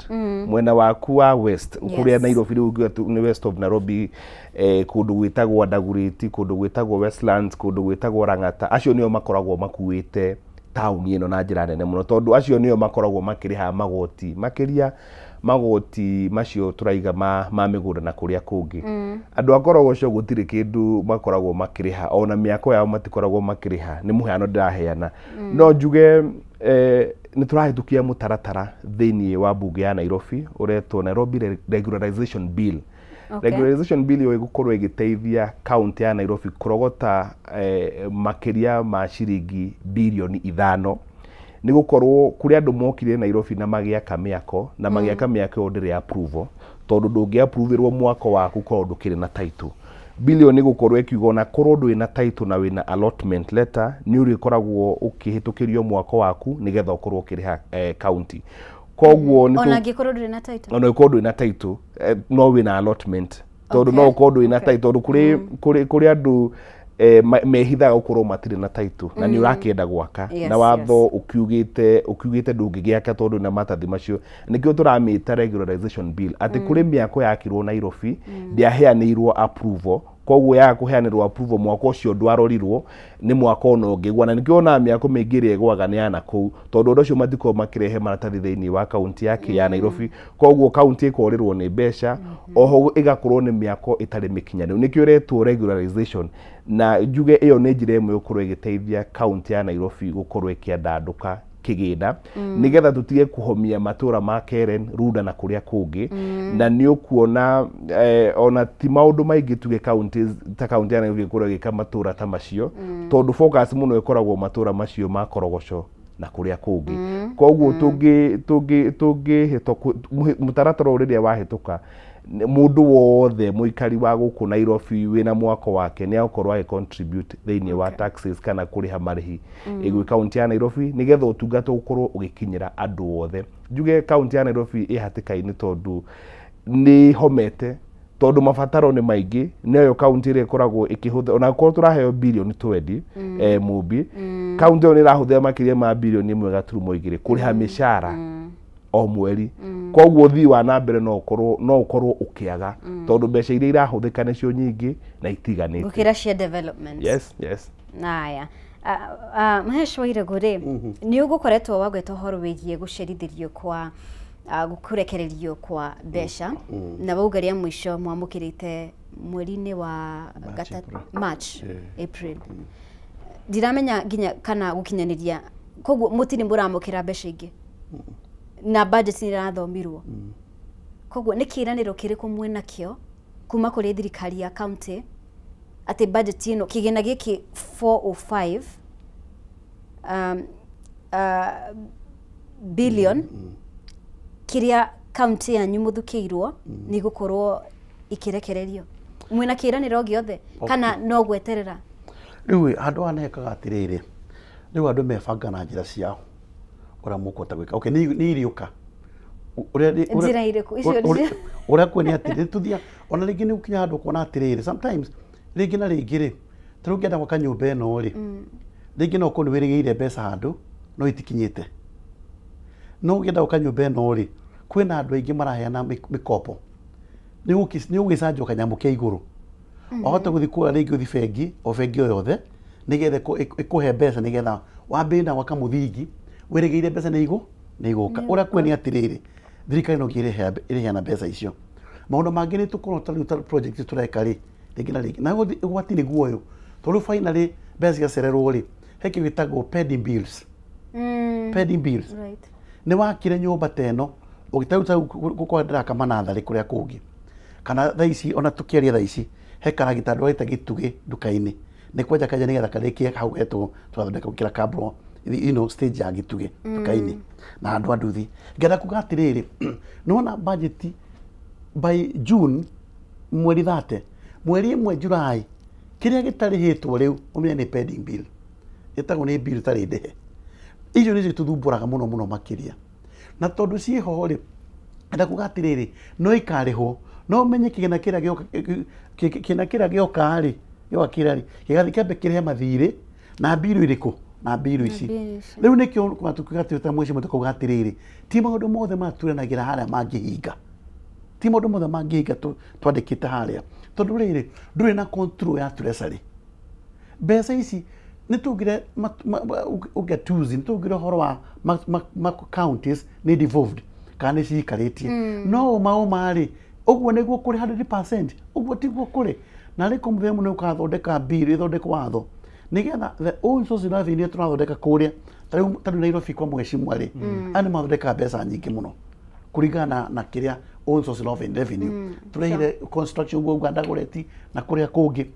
mwena waku wa west kũrĩa Nairobi rĩu ũngiuga tu nĩ west of Nairobi, kũndũ gwĩtagwo Dagoretti, kũndũ gwĩtagwo Westlands, kũndũ gwĩtagwo Lang'ata, acio nĩo makoragwo makuĩte taũni ĩno na njĩra nene mũno, tondũ acio nĩo makoragwo makĩrĩha magoti makĩria magoti macio tũraiga ma mĩgũnda na kũrĩa kũngĩ. Andũ a Korogocho gũtirĩ kĩndũ makoragwo makĩrĩha, ona mĩako yao matikoragwo makĩrĩha. Nĩ mũhano ndĩraheana. No njuge nĩ tũrahĩtũkia mũtaratara thĩinĩ wa mbunge ya Nairobi ũretwo Nairobi Regularization Bill. Regularization Bill ĩyo ĩgũkorwo ĩgĩteithia kaunti ya Nairobi kũrogota makĩria ma ciringi birioni 5, nĩ gũkorwo kũrĩ andũ mokire Nairobi na magĩaka mĩako, na magĩaka mĩako ĩyo ndĩrĩ approval, tondũ ndũngĩ approverwo mwako waku korwo ndũkĩrĩ na title. Bilioni gũkorwo ĩkiuga ona korwo ndũrĩ na title na wĩna allotment letter, nĩ ũrĩkoragwo ũkĩhĩtũkĩrio mwako waku nĩgetha ũkorwo ũkĩrĩha county. Koguo nĩ Ona angĩkorwo ndũrĩ na title? Ona ũkorwo ndũrĩ na title, no wĩna allotment, tondũ no ũkorwo ndũrĩ na title, tondũ kũrĩ andũ mehithaga gũkorwo matirĩ na title na nĩ ũrakĩenda gwaka, na watho ũkiugĩte ndũngĩgĩaka tondũ na matathi macio. Nĩkĩo tũramĩta regularization bill, atĩ kũrĩ mĩako yakirwo Nairobi ndĩaheanĩirwo approval, koguo yaga kũheanĩrwo approval, mwako ũcio ndwarorirwo nĩ mwako ona ũngĩgwa. Na nĩkĩo wonaga mĩako mĩingĩ ĩrĩa ĩgwaga nĩ ya nakũu, tondũ andũ acio matikoragwo makĩrehe maratathi thĩinĩ wa kaunti ya Nairobi, koguo kaunti ĩkorĩrwo nĩ mbeca. Oho ĩgakorwo nĩ mĩako ĩtarĩ mĩkinyanĩru, nĩkĩo ĩretwo regularization. Na njuge ĩyo nĩ njĩra ĩmwe ĩgũkorwo ĩgĩteithia kaunti ya Nairobi gũkorwo ĩkĩandandũka kĩgĩna, nĩgetha tũtige kũhomia matũra ma Karen, Runda na kũrĩa kũngĩ. Na nĩ ũkuona ona ti maũndũ maingĩ tuge counties ta kaunti ya Nairobi ĩkorwo ĩgĩka matũra ta macio, tondũ focus mũno ĩkoragwo matũra macio ma Korogoco na kũrĩa kũngĩ. Koguo tũngĩhĩtũka mũtaratara ũyũ, rĩrĩa wahĩtũka, mũndũ wothe mũikari wa gũkũ Nairobi wĩna mwako wake nĩ agũkorwo agĩ contribute thĩinĩ wa taxes kana kũrĩha marĩhi ĩgwĩ kaunti ya Nairobi, nĩgetha ũtungata ũkorwo ũgĩkinyĩra andũ othe. Njuge kaunti ya Nairobi ĩ hatĩka-inĩ tondũ nĩ homete, tondũ mabataro nĩ maingĩ. Nĩyo kaunti ĩrĩa ĩkoragwo ĩkĩhũthĩra, ona korwo tũraheo birioni 20, Mũmbi, kaunti ĩyo nĩ ĩrahũthĩra makĩria ma birioni 1.2 kũrĩha mĩcara o mweri. Koguo ũthii wa na mbere no ũkorwo ũkĩaga, tondũ mbeca iria irahũthĩka nĩcio nyingĩ na itiganĩte gũkĩra cia development. Yes. Naya Mahesh Wairego rĩ, nĩ ũgũkoretwo wagweta ũhoro wĩgiĩ gũcerithĩrio kwa kũrekererio kwa mbeca, na wauga rĩa mũico mwamũkĩrĩte mweri-inĩ wa April. March, April, ndiramenya nginya kana gũkinyanĩria. Koguo mũtirĩ mũramũkĩra mbeca ingĩ na budget nĩ ĩrathomirwo. Koguo nĩ kĩĩranĩro kĩrĩkũ mwĩnakĩo kuma kũrĩ thirikari ya county atĩ budget ĩno, kĩgĩna gĩkĩ 405 billion kĩrĩa county yanyu mũthukĩirwo nĩ gũkorwo ikĩrekererio? Mwĩna kĩĩranĩro gĩothe kana no gweterera? Rĩu handũ haha nĩhekaga atĩrĩrĩ, rĩu andũ mebanga na njĩra ciao ũrĩa mũkũhota gwĩka. Okay, nĩ iriũka. Njĩra irĩkũ? Icio Ũrĩa kwĩ nĩ atĩ nĩtũthia ona rĩngĩ nĩ ũkinya handũ ũkona atĩrĩrĩ, sometimes rĩngĩ na rĩngĩ rĩ, ta rĩu ũngĩenda gwaka nyũmba ĩno rĩ, rĩngĩ no ũkorwo nĩ wĩrĩgĩire mbeca handũ no itikinyĩte, no ũngĩenda gwaka nyũmba ĩno rĩ, kwĩna andũ aingĩ maraheana mĩkombo. Nĩ ũgĩcanjwo kanyamũ ke igũrũ. Wahota gũthiĩ kũrĩa rĩngĩ ũthiĩ bengi, o bengi o yothe, nĩgetha ĩkũhe mbeca nĩgetha wambĩrĩrie na gwaka mũthingi, wĩrĩgĩrĩire mbeca nĩ igũka. Ũrĩa kuo nĩ atĩrĩrĩ, thirikari no nginya ĩrĩheana mbeca icio. Maũndũ mangĩ nĩ tũkorwo ta rĩu ta project tũreka rĩ, rĩngĩ na rĩngĩ. Na ũgwati nĩguo ũyũ, tondũ finally mbeca ciacererwo rĩ, he kĩndũ gĩtagwo pending bills. Pending bills. Right. Nĩ wakire nyũmba ta ĩno, ũgĩtarĩu gũkorwo ndĩraka manatharĩ kũrĩa kũngĩ. Kana thaa ici ona tũkĩaria thaa ici, he karagita ndwarĩte gĩtugĩ nduka-inĩ. Nĩ kwenja kanja nĩgetha karĩkie hau hetwo tũrathondeka gũkĩra kabro, you know, stage ya gĩtugĩ nduka-inĩ na andũ a nduthi. Ngenda kuga atĩrĩrĩ, nĩwona budget by June mweri 30, mweri 1 July, kĩrĩa gĩtarĩhĩtwo rĩu ũmenye nĩ pending bill. Ĩtagwo nĩ bill ĩtarĩ ndĩhe. Icio nĩcio itũthumbũraga mũno mũno makĩria. Na tondũ ciĩho rĩ, enda kuga atĩrĩrĩ, no ikarĩhwo, no ũmenye kĩgĩna kĩrĩa gĩoka, kĩgĩna kĩrĩa gĩoka rĩ, gĩoka kĩrĩa rĩ, gĩgathiĩ kĩambe kĩrĩhe mathirĩ na mbiru irĩkũ, na mbiru ici. Rĩu nĩkĩo tukiuga atĩ ta mweci tũkauga atĩrĩrĩ, ti maũndũ mothe maturanagĩra harĩa mangĩhinga. Ti maũndũ mothe mangĩhinga twandĩkĩte harĩa. Tondũ rĩrĩ, ndũrĩ na control ya treasury. Mbeca ici nĩ tũngire ũgatuzi, nĩ tũngire ũhoro wa counties nĩ devolved kana nĩ ciikarĩtie. No ũma ũma rĩ, ũguo nĩguo kũrĩ 100%, ũguo tiguo kũrĩ. Na rĩ kũmũthenya mũno ũkathondeka bill, ĩthondekwo watho. Nĩgetha the own source revenue tũrathondeka kũrĩa, ta rĩu Nairobi kwa mheshimiwa rĩ, aya nĩ mathondekaga mbeca nyingĩ mũno kũringana na kĩrĩa own source revenue. Tũrehire construction guo Uganda Dagoretti na kũrĩa kũngĩ.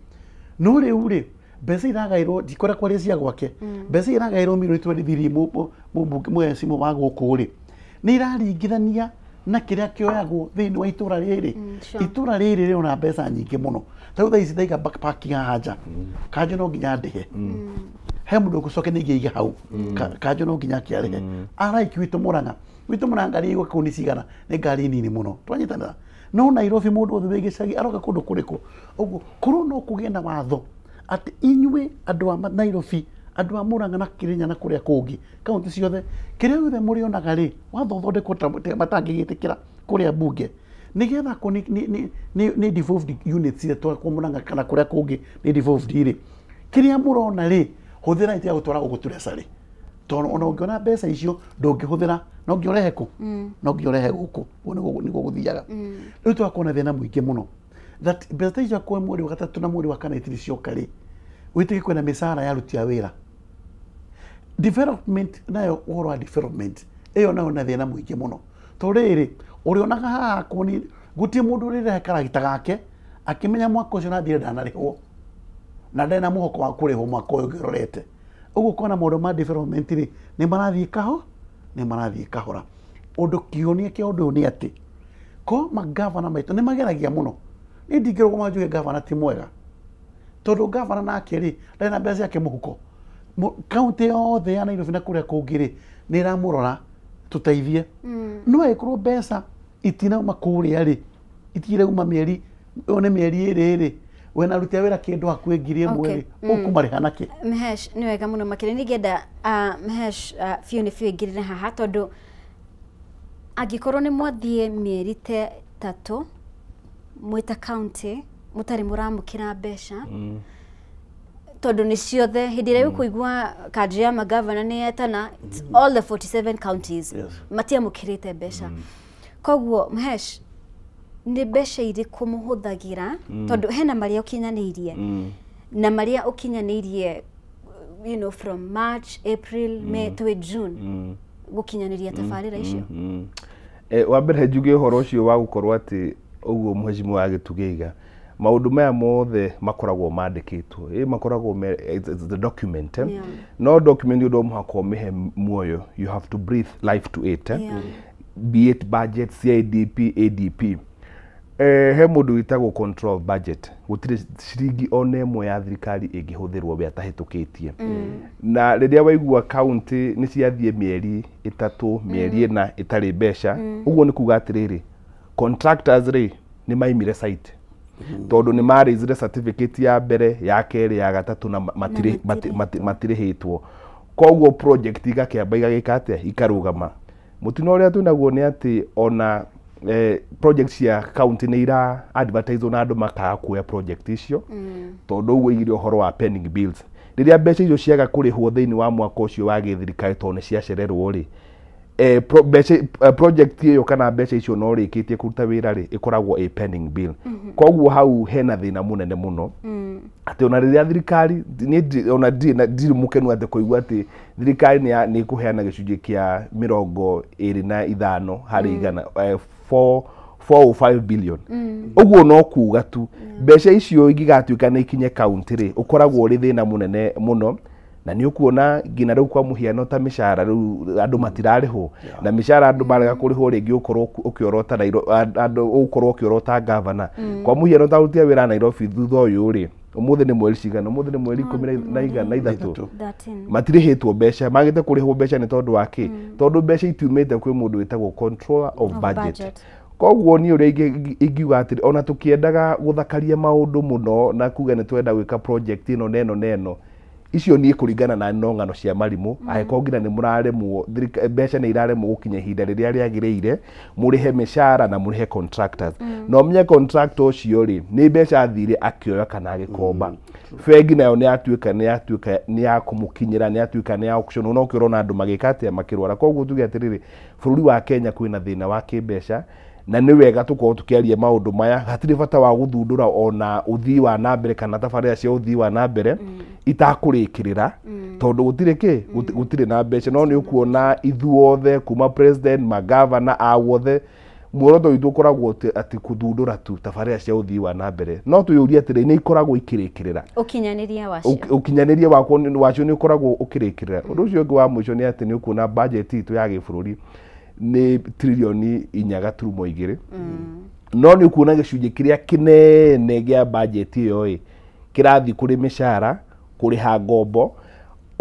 No rĩu rĩ, mbeca iragairwo ndikora kwaria cia gwake, mbeca iragairwo milioni 23 mheshimiwa wa gũkũ rĩ, nĩ iraringithania na kĩrĩa kĩoyagwo thĩinĩ wa itũra rĩrĩ. Itũra rĩrĩ rĩona mbeca nyingĩ mũno. Ta rĩu thaa ici ndaiga backpacking haha nja, kanjũ no nginya ndĩhe. He mũndũ ũgũcoka ningĩ aige hau, kanjũ no nginya akĩarĩhe. Araiki witũ Mũrang'a, witũ Mũrang'a ngari igũka kũu nĩ cigana, nĩ ngari nini mũno. Twanyitanĩra. No Nairobi mũndũ wothe wĩ gĩcagi aroka kũndũ kũrĩkũ. Ũguo korwo no kũgĩe na watho atĩ inyuĩ andũ a Nairobi, andũ a Mũrang'a na Kĩrĩnya na kũrĩa kũngĩ, kaunti ciothe, kĩrĩa gĩothe mũrĩonaga rĩ, watho ũthondekwo ta matangĩgĩtĩkĩra kũrĩa mbunge. Nĩgetha ko nĩ devolved units iria twa Mũrang'a kana kũrĩa kũngĩ nĩ devolved rĩ, kĩrĩa mũrona rĩ, hũthĩra itiga gũtwara gũkũ treasury. Tondũ ona ũngĩona mbeca icio ndũngĩhũthĩra, no nginya ũrehe kũ? No nginya ũrehe gũkũ. Ũguo nĩguo gũthiaga. Rĩu tũgakorwo na thĩna mũingĩ mũno. That mbeca icio kwa mweri wa gatatũ na mweri wa kana itirĩ cioka rĩ, wĩtĩkie kwĩna mĩcara ya aruti a wĩra. Development nayo, ũhoro wa development ĩyo nayo na thĩna mũingĩ mũno. Tondũ rĩrĩ, ũrĩonaga haha kũni gũtirĩ mũndũ ũrĩrehe karagita gake akĩmenya mwaka ũcio ũrathire ndanarĩhwo na ndarĩ na mũhoko wa kũrĩhwo mwaka ũyũ ũngĩ ũrorete. Ũguo ũkona maũndũ ma development rĩ, nĩ marathiĩ kaho, nĩ marathiĩ kahora. Ũndũ kĩhonia kĩa ũndũ ũyũ nĩ atĩ ko magavana maitũ nĩ mageragia mũno. Niĩ ndingĩrũgama njuge gavana ti mwega, tondũ gavana nake rĩ, ndarĩ na mbeca ciake mũhuko. Kaunti yothe ya Nairobi na kũrĩa kũngĩ rĩ, nĩ ĩramũrora tũteithie. No ĩkorwo mbeca itinauma kũrĩa rĩ, itirauma mĩeri, ĩyo nĩ mĩeri ĩrĩ rĩ, wena aruti a wĩra kĩndũ hakuhĩ 1000 rĩ, ũkũmarĩha nakĩ? Mhesh, nĩ wega mũno makĩria. Ningĩenda Mhesh biũ nĩ biũ ingĩrĩre haha, tondũ angĩkorwo nĩ mwathiĩ mĩeri ta 3 mwĩta county mũtarĩ mũramũkĩra mbeca, tondũ nĩ ciothe hĩndĩ ĩrĩa ũkũigua kanjũ ya magavana nĩ yetana, it's all the 47 counties matiamũkĩrĩte mbeca. Koguo Mhesh, nĩ mbeca irĩkũ mũhũthagĩra? Tondũ hena marĩa ũkinyanĩirie na marĩa ũkinyanĩirie, you know, from March, April, May to June, gũkinyanĩria tabarĩra icio. Wa mbere njuge ũhoro ũcio wa gũkorwo atĩ ũguo mheshimiwa agĩtugĩiga maũndũ maya mothe makoragwo mandĩkĩtwo, makoragwo it's the document. No document ũndũ mũhaka ũmĩhe muoyo, you have to breathe life to it. Be it budget, CIDP, ADP. He mũndũ wĩtagwo control budget, gũtirĩ ciringi ona ĩmwe ya thirikari ĩngĩhũthĩrwo we atahĩtũkĩtie. Na rĩrĩa waigua county nĩ ciathiĩ mĩeri 3, mĩeri 4 ĩtarĩ mbeca, ũguo nĩ kuga atĩrĩrĩ, contractors rĩ nĩ maimire site, tondũ nĩ marĩizire certificate ya mbere, ya kerĩ, ya gatatũ na matirĩhĩtwo. Koguo project igakĩamba igagĩka atĩa, ikarũgama. Mũtino ũrĩa twĩnaguo nĩ atĩ ona project cia county nĩ ira advertise na andũ makaga kuoya project icio tondũ ũguo igire ũhoro wa pending bills. Rĩrĩa mbeca icio ciaga kũrĩhwo thĩinĩ wa mwaka ũcio wa gĩthirikari tondũ nĩ ciacererwo rĩ, project ĩyo kana mbeca icio no rĩkĩtie kũruta wĩra rĩ, ĩkoragwo ĩ pending bill. Koguo hau hena thĩna mũnene mũno atĩ ona rĩrĩa thirikari niĩ ona ndirĩ mũkenu atĩ kũigua atĩ thirikari nĩ ĩkũheana gĩcunjĩ kĩa 25 harĩ igana, 405 billion. Ũguo no kuga tu mbeca icio ingĩgatuĩka nĩ ikinye county rĩ, ũkoragwo ũrĩ thĩna mũnene mũno. Na nĩ ũkuona nginya rĩu kwa mũhiano ta mĩcara rĩu andũ matirarĩhwo, na mĩcara andũ marega kũrĩhwo rĩngĩ ũkorwo ũkĩorota andũ ũkorwo ũkĩorota gavana. Kwa mũhiano ta aruti a wĩra Nairobi thutha ũyũ rĩ, ũmũthĩ nĩ mweri cigana? Ũmũthĩ nĩ mweri 13. Matirĩhĩtwo mbeca, magĩte kũrĩhwo mbeca nĩ tondũ wa kĩ? Tondũ mbeca itiumĩte kwĩ mũndũ wĩtagwo controller of budget. Koguo niĩ ũrĩa ingiuga atĩrĩ, ona tũkĩendaga gũthakaria maũndũ mũno na kuga nĩ twenda gwĩka project ĩno na ĩno na ĩno, icio niĩ kũringana na no ng'ano cia marimũ. Angĩkorwo nginya nĩ mũraremwo, mbeca nĩ iraremwo gũkinya ihinda rĩrĩa rĩagĩrĩire, mũrĩhe mĩcara na mũrĩhe contractors. Na ũmenye contractor ũcio rĩ, nĩ mbeca athire akĩoya kana agĩkomba. Bengi nayo nĩ yatuĩka nĩ ya kũmũkinyĩra, nĩ yatuĩka nĩ ya auction, no ũkĩrona andũ magĩka atĩa, makĩrwara. Koguo tuge atĩrĩrĩ, bũrũri wa Kenya kwĩna thĩna wa kĩmbeca, na nĩ wega tũkorwo tũkĩaria maũndũ maya. Hatirĩ bata wa gũthundũra ona ũthii wa na mbere kana tabarĩra cia ũthii wa na mbere itakũrĩkĩrĩra, tondũ gũtirĩ kĩ, gũtirĩ na mbeca. No nĩ ũkuona ithuothe kuma president, magavana, a wothe, muoroto witũ ũkoragwo atĩ kũthundũra tu tabarĩra cia ũthii wa na mbere. No twĩyũrie atĩrĩ, nĩ ikoragwo ikĩrĩkĩrĩra? Ũkinyanĩria wacio, ũkinyanĩria wacio nĩ ũkoragwo ũkĩrĩkĩrĩra. Ũndũ ũcio ũngĩ wa mũico nĩ atĩ nĩ ũkuona budget itũ ya gĩbũrũri nĩ trilioni 4.2, no nĩ ũkuona gĩcunjĩ kĩrĩa kĩnene gĩa budget ĩyo ĩ kĩrathiĩ kũrĩ mĩcara, kũrĩha ngombo.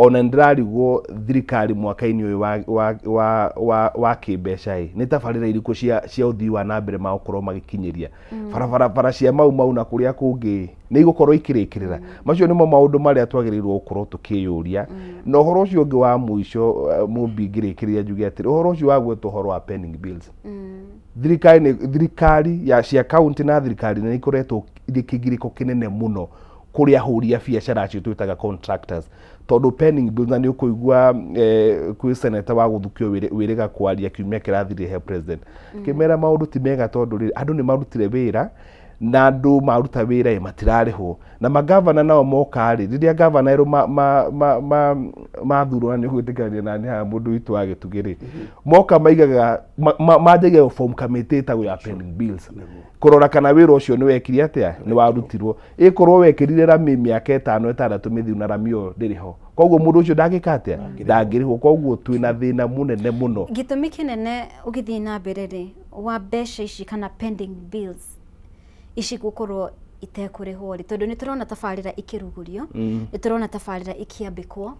Ona nĩndĩrarigwo thirikari mwaka-inĩ ũyũ wa kĩmbeca ĩ, nĩ tabarĩra irĩkũ cia ũthii wa na mbere magũkorwo magĩkinyĩria barabara cia Mau Mau na kũrĩa kũngĩ nĩ igũkorwo ikĩrĩkĩrĩra. Macio nĩmo maũndũ marĩa twagĩrĩirwo gũkorwo tũkĩyũria. Na ũhoro ũcio ũngĩ wa mũico, Mũmbi, ngĩrĩkĩrĩria njuge atĩrĩ, ũhoro ũcio wa gwetwo ũhoro wa pending bills, thirikari ya cia county na thirikari nĩ ikoretwo irĩ kĩgirĩko kĩnene mũno kũrĩ ahũri a biacara acio twĩtaga contractors, tondũ pending bills, na nĩ ũkũigua kwĩ senator wa gũthukio wĩrĩga kwaria kiumia kĩrathirire he president kĩmera maũndũ ti mega, tondũ rĩrĩ andũ nĩ marutire wĩra na andũ maruta wĩra ĩ matirarĩhwo. Na magavana nao moka rĩ, rĩrĩa gavana erũ mathurwo, na nĩ ũgwĩtĩkania na nĩ haha mũndũ witũ wa Gĩtugĩ rĩ, moka maigaga manjagia form committee ĩtagwo ya pending bills kũrora kana wĩra ũcio nĩ wekire atĩa, nĩ warutirwo. Ĩkorwo wekĩrire rami mĩaka 5 6 mĩthiru na rami ĩyo ndĩrĩ ho, koguo mũndũ ũcio ndangĩka atĩa, ndangĩrĩhwo. Koguo twĩna thĩna mũnene mũno. Gĩtũmi kĩnene ũgĩthiĩ na mbere rĩ wa mbeca ici kana pending bills ici gũkorwo itekũrĩhwo rĩ, tondũ nĩ tũrona tabarĩra ikĩrugũrio, nĩ tũrona tabarĩra ikĩambĩkwo,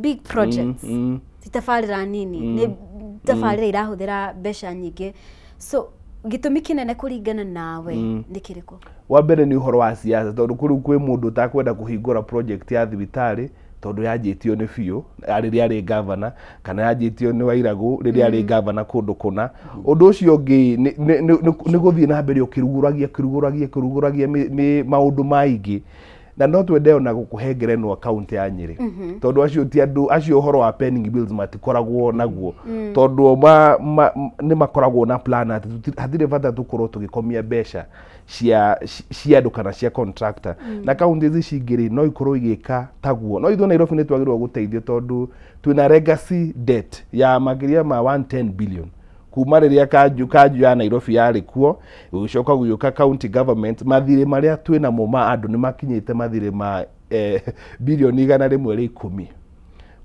big projects, ti tabarĩra nini, nĩ tabarĩra irahũthĩra mbeca nyingĩ. So gĩtũmi kĩnene kũringana nawe nĩ kĩrĩkũ? Wa mbere nĩ ũhoro wa siasa, tondũ kũrĩu kwĩ mũndũ ũtakwenda kũhingũra project ya thibitarĩ tondũ yanjĩtio nĩ biũ rĩrĩa arĩ gavana, kana yanjĩtio nĩ Wairagũ rĩrĩa arĩ gavana kũndũ kũna. Ũndũ ũcio ũngĩ nĩ gũthiĩ na mbere ũkĩrugũragia maũndũ maingĩ. Na no twende ona gũkũhe ngerenwa kaunti ya Nyĩrĩ, tondũ acio ti andũ acio ũhoro wa pending bills matikoragwo naguo, tondũ nĩ makoragwo na plan atĩ hatirĩ bata tũkorwo tũgĩkomia mbeca cia andũ kana cia contractor. Na kaunti ici cingĩ rĩ, no ikorwo igĩka taguo. No ithuĩ Nairobi nĩ twagĩrĩirwo gũteithio, tondũ twĩna legacy debt ya makĩria ma 110 billion kuma rĩrĩa kanju ya Nairobi yarĩ kuo, gũgĩcoka gũgĩũka county government. Mathirĩ marĩa twĩnamo ma andũ nĩ makinyĩte mathirĩ ma bilioni 110.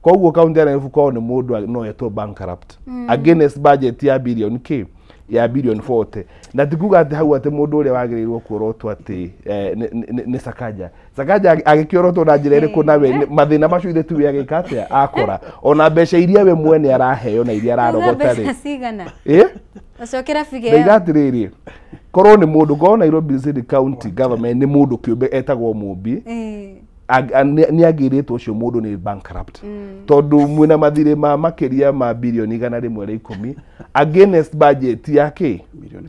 Koguo kaunti ya Nairobi korwo nĩ mũndũ no etwo bankrupt against budget ya bilioni k ya bilioni 40. Na ti kuga atĩ hau atĩ mũndũ ũrĩa wagĩrĩirwo kuorotwo atĩ nĩ Sakaja. Sakaja agĩkĩorotwo na njĩra ĩrĩkũ? Nawe mathĩna macio ithe tu agĩka atĩa akora ona mbeca iria we mwene araheo na iria ararogota rĩ cigana? Ũcokera figure. Ndaiga atĩrĩrĩ, korwo nĩ mũndũ, korwo Nairobi City County Government nĩ mũndũ kĩũmbe etagwo Mũmbi, Nĩ angĩrĩtwo ũcio mũndũ nĩ bankrupt, tondũ mwĩna mathirĩ ma makĩria ma birioni 110 against budget ya kĩ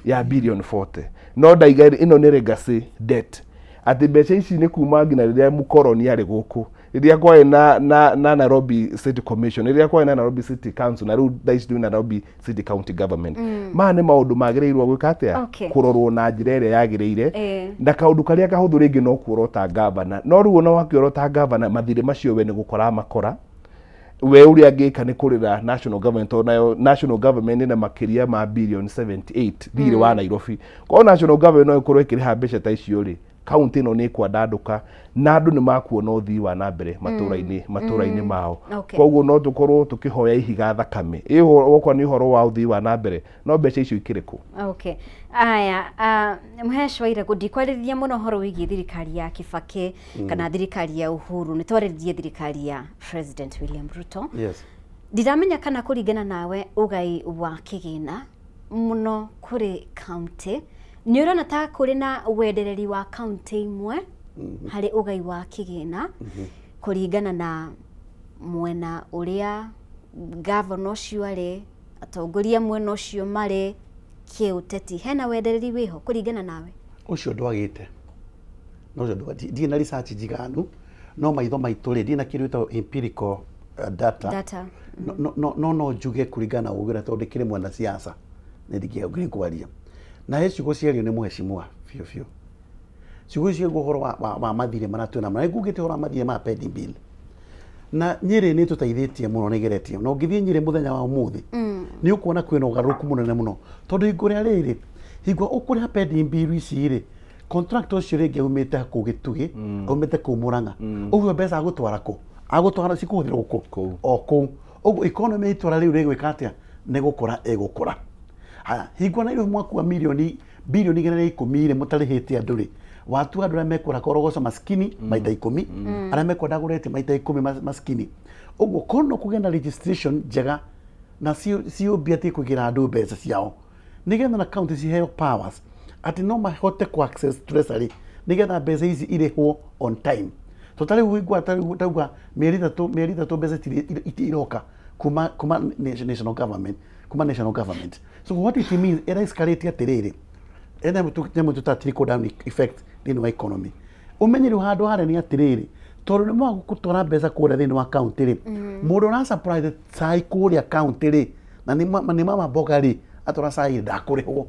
ya birioni 40. No ndaiga ĩno nĩ legacy debt, atĩ mbeca ici nĩ kuma nginya rĩrĩa mũkoroni arĩ gũkũ, rĩrĩa kwarĩ na Nairobi City Commission, rĩrĩa kwarĩ na Nairobi City Council, na rĩu thaa ici twĩ Nairobi City County Government. Maya nĩ maũndũ magĩrĩirwo gwĩka atĩa? Kũrorwo na njĩra ĩrĩa yagĩrĩire. Na kaũndũ karĩa kahũthũ rĩngĩ no kuorota gavana, no rĩu ona wakĩorota gavana, mathirĩ macio we nĩ gũkora makora we ũrĩa angĩka nĩ kũrĩra national government, tondũ nayo national government ĩna makĩria ma billion 78 thirĩ wa Nairobi. Korwo national government no ĩkorwo ĩkĩrĩha mbeca ta icio rĩ, kaunti ĩno nĩ ĩkwandandũka na andũ nĩ makuona ũthii wa na mbere matũra-inĩ mao. Koguo no tũkorwo tũkĩhoya ihiga thakame ĩ okorwo nĩ ũhoro wa ũthii wa na mbere, no mbeca icio ikĩrĩ kũ? Okay. Aya, Mũhesh Wairagũ, ndikwarĩrĩria mũno ũhoro wĩgiĩ thirikari ya Kibaki kana thirikari ya Uhuru, nĩ twarĩrĩrie thirikari ya President William Ruto. Ndiramenya kana kũringana nawe ũgai wa kĩgĩna mũno kũrĩ county, nĩ ũrona ta kũrĩ na wendereri wa county imwe harĩ ũgai wa kĩgĩna kũringana na mwena ũrĩa gavana ũcio arĩ, atongoria mwena ũcio marĩ kĩũteti, hena wendereri wĩho kũringana nawe? Ũcio ndwagĩte no ũcio ndirĩ na research njiganu, no maitho maitũ rĩ, ndirĩ na kĩndũ gĩtagwo empirical data. Data. No njuge kũringana na ũgĩ ũrĩa, tondũ ndĩkĩrĩ mwena siasa nĩ ndingĩongire kwaria na he ciugo ciario nĩ mheshimiwa biũ biũ, ciugo icio ũhoro wa mathirĩ marĩa twĩna namo, na nĩngugĩte ũhoro wa mathirĩ ma pending bill, na Nyĩrĩ nĩ tũteithĩtie mũno, nĩ ĩgeretie, na ũngĩthiĩ Nyĩrĩ mũthenya wa ũmũthĩ nĩ ũkuona kwĩna ũgarũrũku mũnene mũno, tondũ hingo ĩrĩa rĩrĩ hingo ũkũrĩha pending bill ici rĩ, contract ũcio rĩngĩ aumĩte kũu Gĩtugĩ, aumĩte kũu Mũrang'a, ũguo mbeca agũtwara kũ? Agũtwara cikũhũthĩrwo kũ? Kũu. O kũu. Ũguo economy ya itũra rĩu rĩgwĩka atĩa? Nĩ gũkũra ĩgũkũra. Haya, hingo Nairobi mwakua milioni bilioni 110 rĩ, mũtarĩhĩte andũ rĩ, watua andũ arĩa mekwenda korogoca maskini maita 10, arĩa mekwenda gũrĩte maita 10 maskini. Ũguo korwo no kũgĩe na registration njega na COB atige kũigĩra andũ mbeca ciao, nĩgetha na county ciheo powers atĩ no mahote ku access treasury nĩgetha mbeca ici irĩhwo on time. To ta rĩu wĩigua ta rĩu tauga mĩeri 3 mbeca itirĩ iroka kuma national government, kuma national government. So what it means, ĩra escalate atĩrĩrĩ, ena nyamũ tũta trickle down effect thĩinĩ wa economy. Ũmenye rĩu handũ harĩa nĩ atĩrĩrĩ, tondũ nĩ mwaga gũtwara mbeca kũrĩa thĩinĩ wa county rĩ, mũndũ ũra supply cai kũrĩa county rĩ, na nĩ mama mboga rĩ, atwara cai ndakũrĩhwo.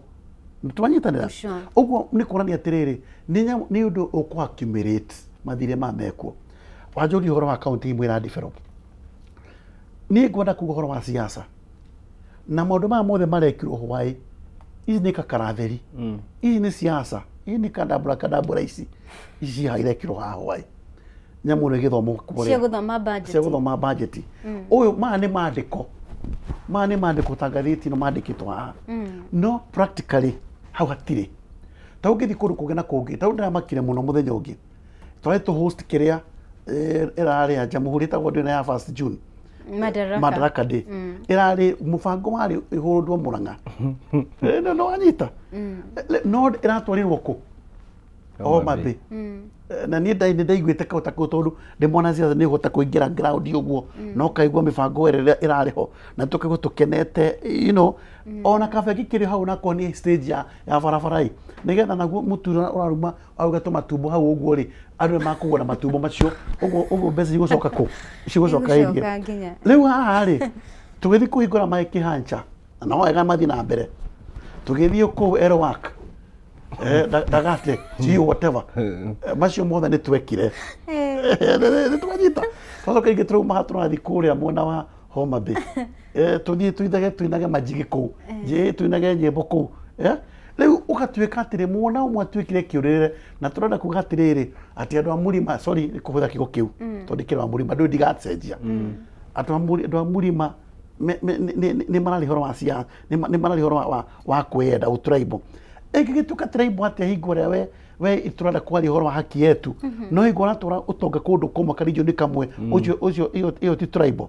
Twanyitanĩra? Sure. Ũguo nĩ kuonania atĩrĩrĩ, nĩ ũndũ ũkũ accumulate mathirĩ ma mekwo. Wanjũria ũhoro wa county imwe ĩra develop, niĩ ngwenda kuga ũhoro wa siasa na maũndũ maya mothe marekirwo hwaĩ, ici nĩ kakaratheri, ici nĩ siasa, ici nĩ kadambura kadambura, ici haha irekirwo haha hwaĩ, nyamũ ĩno ĩgĩthomwo kũrĩa cia gũthoma budget. Cia gũthoma budget. Ũyũ maya nĩ mandĩko, maya nĩ mandĩko ta ngathĩti ĩno mandĩkĩtwo haha, no practically hau hatirĩ. Ta ũngĩthiĩ kũndũ kũngĩ na kũngĩ, ta ndĩramakire mũno mũthenya ũngĩ twarĩ tũ host kĩrĩa ĩrarĩ ya jamhuri ĩtagwo ndĩ ya 1st June. Madaraka. Madaraka Day ĩrarĩ mũbango warĩ ĩhũrwo Mũrang'a. No wanyita no ĩratwarirwo kũ? Homa Bay. Na niĩ nĩ ndaiguĩte kau ta kau, tondũ ndĩ mwana siasa nĩ hota kũingĩra ground ũguo no kaigua mĩbango ĩrĩa ĩrarĩ ho na tũkaigua tũkenete, ona kabengi kĩrĩ hau nako nĩ stage ya barabara ĩ, nĩgetha naguo mũtu ũrĩa ũraruma auga tũmatumbo hau ũguo rĩ, andũ nĩ makũgũra matumbo macio. Ũguo mbeca cigũcoka kũ? Cigũcoka Igũcoka ĩngĩ nginya. Rĩu haha rĩ, tũgĩthiĩ kũhingũra maĩ kĩhancha na wega mathiĩ na mbere, tũgĩthiĩ kũu Elwak, Dagate sijui whatever. Macio mothe nĩ twekire, nĩ twanyita. Twacoka ingĩ tũrauma haha tũrathiĩ kũrĩa mwena wa Homa Bay. Tũthiĩ tuinage majigi kũu, njĩ tuinage nyĩmbo kũu. Rĩu ũgatuĩka atĩrĩ mwona ũmwe atuĩkire kĩũrĩrĩre, na tũrenda kuga atĩrĩrĩ atĩ andũ a mũrima, sorry nĩ kũhũthĩra kiugo kĩu tondũ ndĩkĩrĩ wa mũrima, ndũĩ ndigacenjia, andũ a mũrima nĩ mararia ũhoro wa siasa, nĩ mararia ũhoro wa kwĩyenda ũtribal. Ĩngĩgĩtuĩka tribal atĩa hingo ĩrĩa we tũrenda kwaria ũhoro wa haki yetu, no hingo ũratwara ũtonga kũndũ kũmwe karijoni kamwe, ũcio ĩyo ti tribal?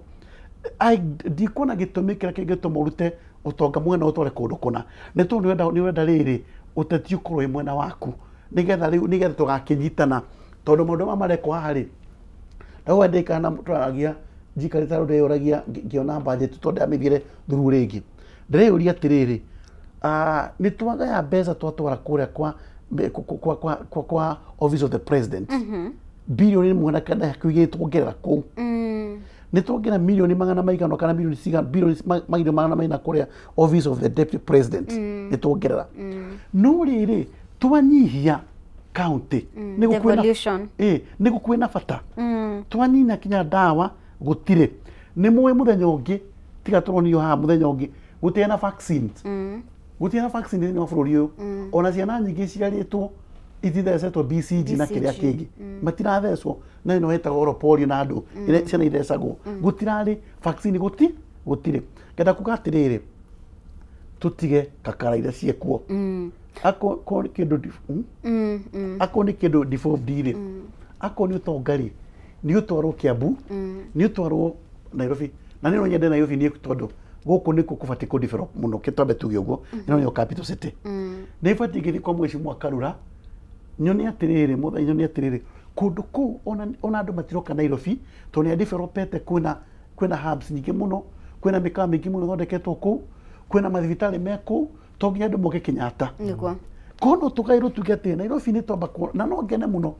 Ndikuona gĩtũmi kĩrĩa kĩngĩtũma ũrute ũtonga mwena ũtware kũndũ kũna, nĩ tondũ nĩ ũrenda rĩrĩ ũteti ũkorwo wĩ mwena waku, nĩgetha rĩu nĩgetha tũgakĩnyitana, tondũ maũndũ maya marekwo haha rĩ. Rĩu ndĩkana na tũraragia njikarĩte hau ndĩyũragia ngĩona budget tondũ ndamĩthiire through rĩngĩ. Ndĩreyũria atĩrĩrĩ, nĩ twagaya mbeca twatwara kũrĩa kwa office of the president bilioni 1.9 tuongerera kũu. Nĩ tuongerera milioni magana maigana kana milioni cigana bilioni magana magana maina kũrĩa office of the deputy president nĩ tuongerera. No rĩrĩ twanyihia county nĩ gũkwĩna Devolution. Nĩ gũkwĩna bata. Twanyina kinya ndawa gũtirĩ. Nĩ mũĩ mũthenya ũngĩ tiga tũronio haha mũthenya ũngĩ gũtirĩ na vaccines. Gũtirĩ na vaccine thĩinĩ wa bũrũri ũyũ. Ona ciana nyingĩ ciarĩtwo itithecetwo BCG na kĩrĩa kĩngĩ. Matirathecwo na ĩno ĩtagwo oro polio na andũ ĩrĩa ciana ithecagwo. Gũtirarĩ vaccine gũtirĩ. Ngenda kuga atĩrĩrĩ tũtige kakara iria ciĩkuo. Akorwo nĩ kĩndũ akorwo nĩ kĩndũ devolved rĩ, akorwo nĩ ũtonga rĩ, nĩ ũtwarwo Kiambu, nĩ ũtwarwo Nairobi. Na nĩ no nyende Nairobi nĩ tondũ gũkũ nĩkuo kũbatiĩ kũ develop mũno, twambe tuge ũguo, ĩno nĩyo capital city. Nĩ ĩbatiĩ ngĩthiĩ kwa mheshimiwa Karura nyone atĩrĩrĩ, mũthenya nyone atĩrĩrĩ kũndũ kũu ona andũ matiroka Nairobi tondũ nĩ adevelopete, kwĩna hubs nyingĩ mũno, kwĩna mĩkawa mĩingĩ mũno ĩthondeketwo kũu, kwĩna mathibitarĩ me kũu, to nginya andũ moke Kenyatta. Nĩguo. Koguo no tũgaĩrwo tuge atĩ Nairobi nĩ twamba na no ngene mũno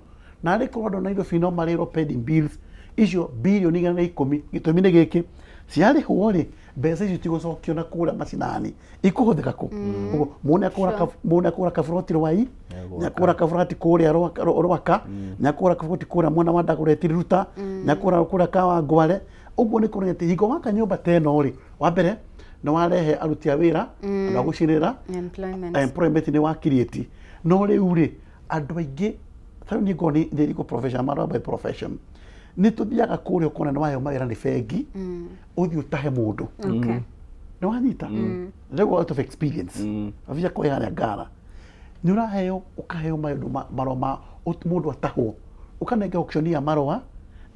na arĩ korwo andũ a Nairobi no marĩrwo pending bills icio bilioni 110. Gĩtũmi nĩ gĩkĩ, ciarĩhwo rĩ mbeca icio tigũcokio na kũrĩa macinani, ikũhũthĩka kũ? Ũguo mũndũ nĩakũgũra kaburoti Rwai, nĩakũgũra kaburoti kũrĩa Rwaka, nĩakũgũra kaburoti kũrĩa mwena wa Dagoretti Ruta, nĩakũgũra kũrĩa Kawangware. Ũguo nĩ kuonania atĩ hingo waka nyũmba ta ĩno rĩ, wa mbere nĩ warehe aruti a wĩra, andũ a gũcinĩra, Employment. Employment nĩ wa create. No rĩu rĩ andũ aingĩ tarĩu niĩ ngorwo nĩ legal profession, I'm a lawyer by profession, nĩ tũthiaga kũrĩa ũkona nĩ waheo mawĩra nĩ bengi ũthiĩ ũtahe mũndũ. Okay. Nĩ wanyita rĩu out of experience abia kwa harĩa ngara nĩ ũraheo ũkaheo maũndũ marũa ma mũndũ atahwo, ũkanenga auction ya marũa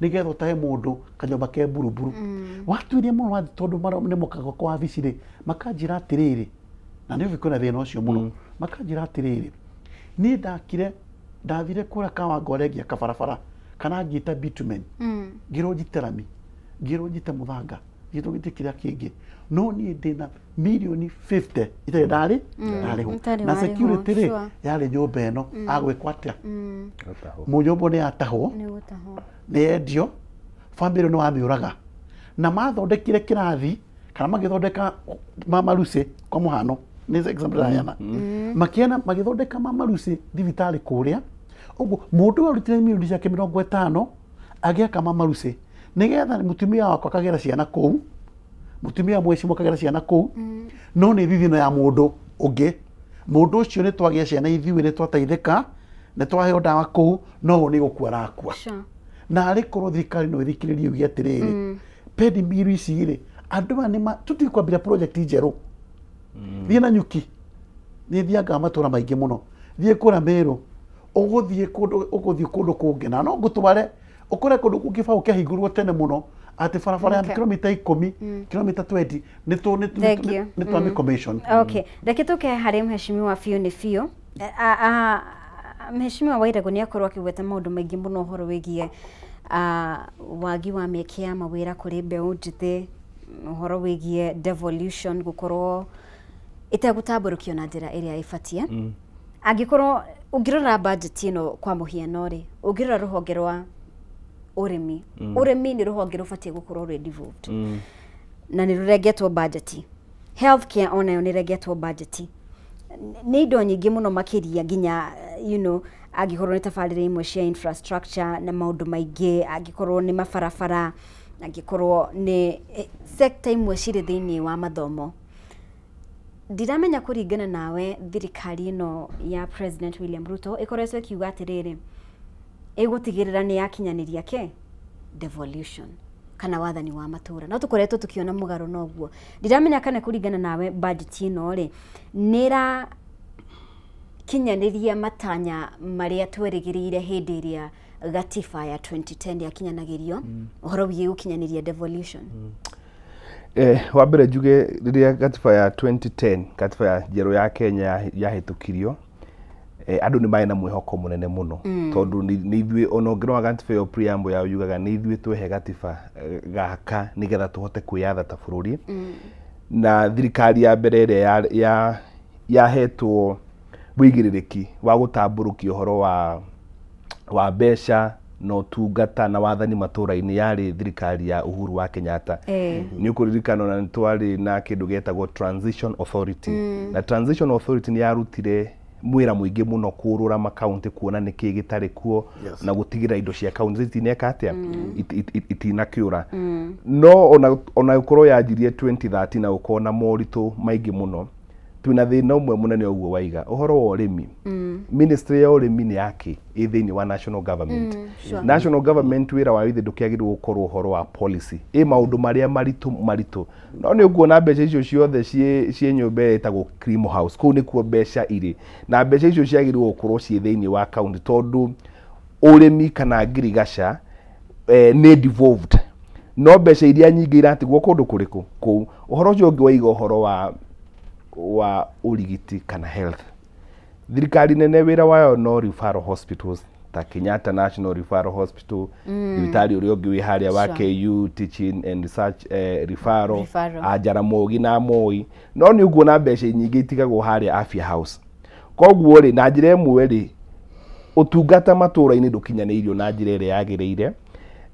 nĩgetha ũtahe mũndũ kanyũmba ke mburuburu. Watuirie mũno wathiĩ tondũ marũa nĩ mokaga kwa wabici rĩ, makanjĩra atĩrĩrĩ, na nĩ kwĩna thĩna ũcio mũno, makanjĩra atĩrĩrĩ, niĩ ndakire ndathire kũrĩa Kawangware ngĩaka barabara kana ngĩta bitumen, ngĩrwo njite rami, ngĩrwo njite mũthanga, ngĩrwo njite kĩrĩa kĩngĩ, no niĩ ndĩna milioni 50 itarĩ ndarĩ ndarĩhwo. Ũtarĩ Na warĩhwo, security rĩ sure. yarĩ nyũmba ĩno agwĩkwo atĩa, mũnyũmba nĩ yatahwo, Nĩ gũtahwo. nĩ yendio, bamĩrĩ nĩ wamĩũraga. Na mathondekire kĩrathi kana magĩthondeka Mama Lucy kwa mũhano, nĩ example ndĩraheana, makĩana magĩthondeka Mama Lucy thibitarĩ kũrĩa ũguo mũndũ ũyũ arutire milioni ciake 50 agĩaka Mama Lucy nĩgetha mũtumia wakwa akagĩra ciana kũu, mũtumia mwecimu akagĩra ciana kũu, no nĩ thithino ya mũndũ ũngĩ. Mũndũ ũcio nĩ twagĩa ciana ithuĩ, nĩ twateithĩka, nĩ twaheo ndawa kũu, no ũyũ nĩ gũkua arakua. Sure. Na arĩ korwo thirikari no ĩthikĩrĩrie yuge atĩrĩrĩ, pending bill ici rĩ, andũ aya nĩma tũtige kwambĩrĩria project njerũ. Thiĩ na nyuki, niĩ thiangaga matũra maingĩ mũno, thiĩ kũrĩa Meru, ũgũthiĩ kũndũ ũgũthiĩ kũndũ kũngĩ na no ngũtware ũkore kũndũ kũngĩ kĩbaũ kĩahingũrwo tene mũno atĩ barabara ya Okay. kilomita 10, kilomita 20 nĩ Thank you. nĩ twamĩ commission. Okay, reke tũke harĩ mheshimiwa biũ nĩ biũ. Mheshimiwa Wairagũ nĩ akorwo akĩgweta maũndũ maingĩ mũno ũhoro wĩgiĩ wagi wa mĩeke ya mawĩra kũrĩ mbeũ njĩthĩ, ũhoro wĩgiĩ devolution gũkorwo ĩtegũtambũrũkio na njĩra ĩrĩa ĩbatiĩ. Angĩkorwo ũngĩrora budget ĩno kwa mũhiano rĩ, ũngĩrora rũhonge rwa ũrĩmi, ũrĩmi nĩ rũhonge rũbatiĩ gũkorwo rwĩ devolved na nĩ rũrengetwo budget. Healthcare onayo nĩ ĩrengetwo budget. Nĩ indo nyingĩ mũno makĩria nginya angĩkorwo nĩ tabarĩra imwe cia infrastructure na maũndũ maingĩ, angĩkorwo nĩ mabarabara, angĩkorwo nĩ sector imwe cirĩ thĩinĩ wa mathomo. Ndiramenya kũringana nawe thirikari ĩno ya President William Ruto ĩkoretwo ĩkiuga atĩrĩrĩ, ĩgũtigĩrĩra nĩ yakinyanĩria ke devolution kana wathani wa matũra, no tũkoretwo tũkĩona mũgarũ noguo. Ndiramenya kana kũringana nawe budget ĩno rĩ nĩ ĩrakinyanĩria matanya marĩa twerĩgĩrĩire hĩndĩ ĩrĩa gatiba ya 2010 yakinyanagĩrio, ũhoro wĩgiĩ gũkinyanĩria devolution. Wa mbere njuge rĩrĩa gatiba ya 2010, gatiba ya njerũ ya Kenya yahĩtũkirio, Andũ nĩ marĩ na mwĩhoko mũnene mũno tondũ nĩ ithuĩ ona ũngĩrora gatiba ĩyo preamble yao yugaga nĩ ithuĩ twehe gatiba gaka nĩgetha tũhote kwĩyatha ta bũrũri. Na thirikari ya mbere ĩrĩa yahetwo wĩigĩrĩrĩki wa gũtambũrũkia ũhoro wa mbeca na ũtungata na wathani matũra-inĩ yarĩ thirikari ya Uhuru wa Kenyatta. Nĩ ũkũririkana ona nĩ twarĩ na kĩndũ gĩetagwo Transition Authority. Na Transition Authority nĩ yarutire mwĩra mũingĩ mũno kũrũra makaunti kuona nĩkĩ gĩtarĩ kuo na gũtigĩrĩra indo cia kaunti itineka atĩa itinakĩũra. No ona gũkorwo yanjirie 2013 na gũkorwo na moritũ maingĩ mũno, twĩna thĩna ũmwe mũnene ũguo waiga ũhoro wa ũrĩmi. Ministry ya ũrĩmi nĩ yake ĩ thĩinĩ wa national government. National government wĩra wayo ithe ndũkĩagĩrĩirwo gũkorwo ũhoro wa policy ĩ maũndũ marĩa maritũ. No nĩ ũkuona mbeca icio ciothe ciĩ nyũmba ĩrĩa ĩtagwo Cream House, kũu nĩkuo mbeca irĩ, na mbeca icio ciagĩrĩirwo gũkorwo ciĩ thĩinĩ wa county tondũ ũrĩmi kana ngirigaca nĩ devolved, no mbeca iria nyingĩ iratigwo kũndũ kũrĩkũ kũu. Ũhoro ũcio ũngĩ waiga ũhoro wa ũrigiti kana health. Thirikari nene wĩra wayo no referral hospitals ta Kenyatta National Referral Hospital, thibitarĩ ũrĩa ũngĩ wĩ harĩa wa KU Teaching and Research Referral, a Jaramogi na Moi. No nĩ ũkuona mbeca nyingĩ itigagwo harĩa Afya House. Koguo rĩ, na njĩra ĩmwe rĩ, ũtungata matũra-inĩ ndũkinyanĩirio na njĩra ĩrĩa yagĩrĩire.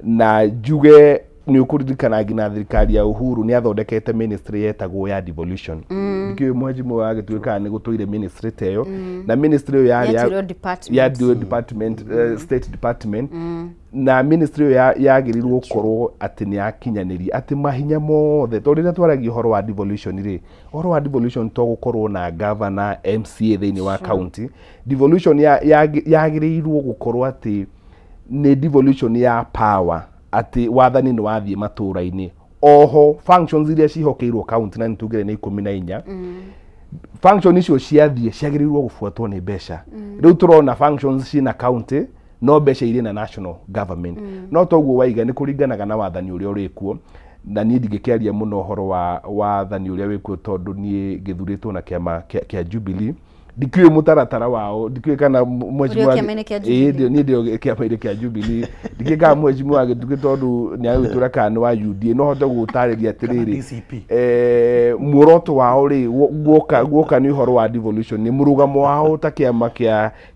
Na njuge nĩ ũkũririkana nginya thirikari ya Uhuru nĩ athondekete ministry yetagwo ya devolution. Ndikĩũĩ mheshimiwa wa gĩtuĩka nĩ gũtũire ministry ta ĩyo. Na ministry ĩyo yarĩ ya department, state department. Na ministry ĩyo yagĩrĩirwo gũkorwo atĩ nĩ yakinyanĩria atĩ mahinya mothe, tondũ rĩrĩa twaragia ũhoro wa devolution rĩ, ũhoro wa devolution to gũkorwo na governor, MCA thĩinĩ wa county. Devolution yagĩrĩirwo gũkorwo atĩ nĩ devolution ya power, atĩ wathani nĩ wathiĩ matũra-inĩ. Oho functions iria cihokeirwo county na nĩtugire nĩ 14, function icio ciathiĩ ciagĩrĩirwo gũbuatwo nĩ mbeca. Rĩu tũrona functions ciĩna county no mbeca irĩ na national government. No toguo waiga nĩ kũringanaga na wathani ũrĩa ũrĩ kuo, na niĩ ndingĩkĩaria mũno ũhoro wa wathani ũrĩa wĩkuo tondũ niĩ ngĩthurĩtwo na kĩama kĩa Jubilee. Ndikĩũĩ mũtaratara wao, ndikĩũĩ kana mheshimiwa niĩ ndĩ kĩama-inĩ kĩa Jubilee, ndikĩũĩ kana mheshimiwa Gĩtugĩ tondũ nĩ agũgĩtwĩra kana nĩ wa UDA, no hote gũgũtarĩria atĩrĩrĩ, muoroto wao rĩ guoka nĩ ũhoro wa devolution, nĩ mũrũgamo wao ta kĩama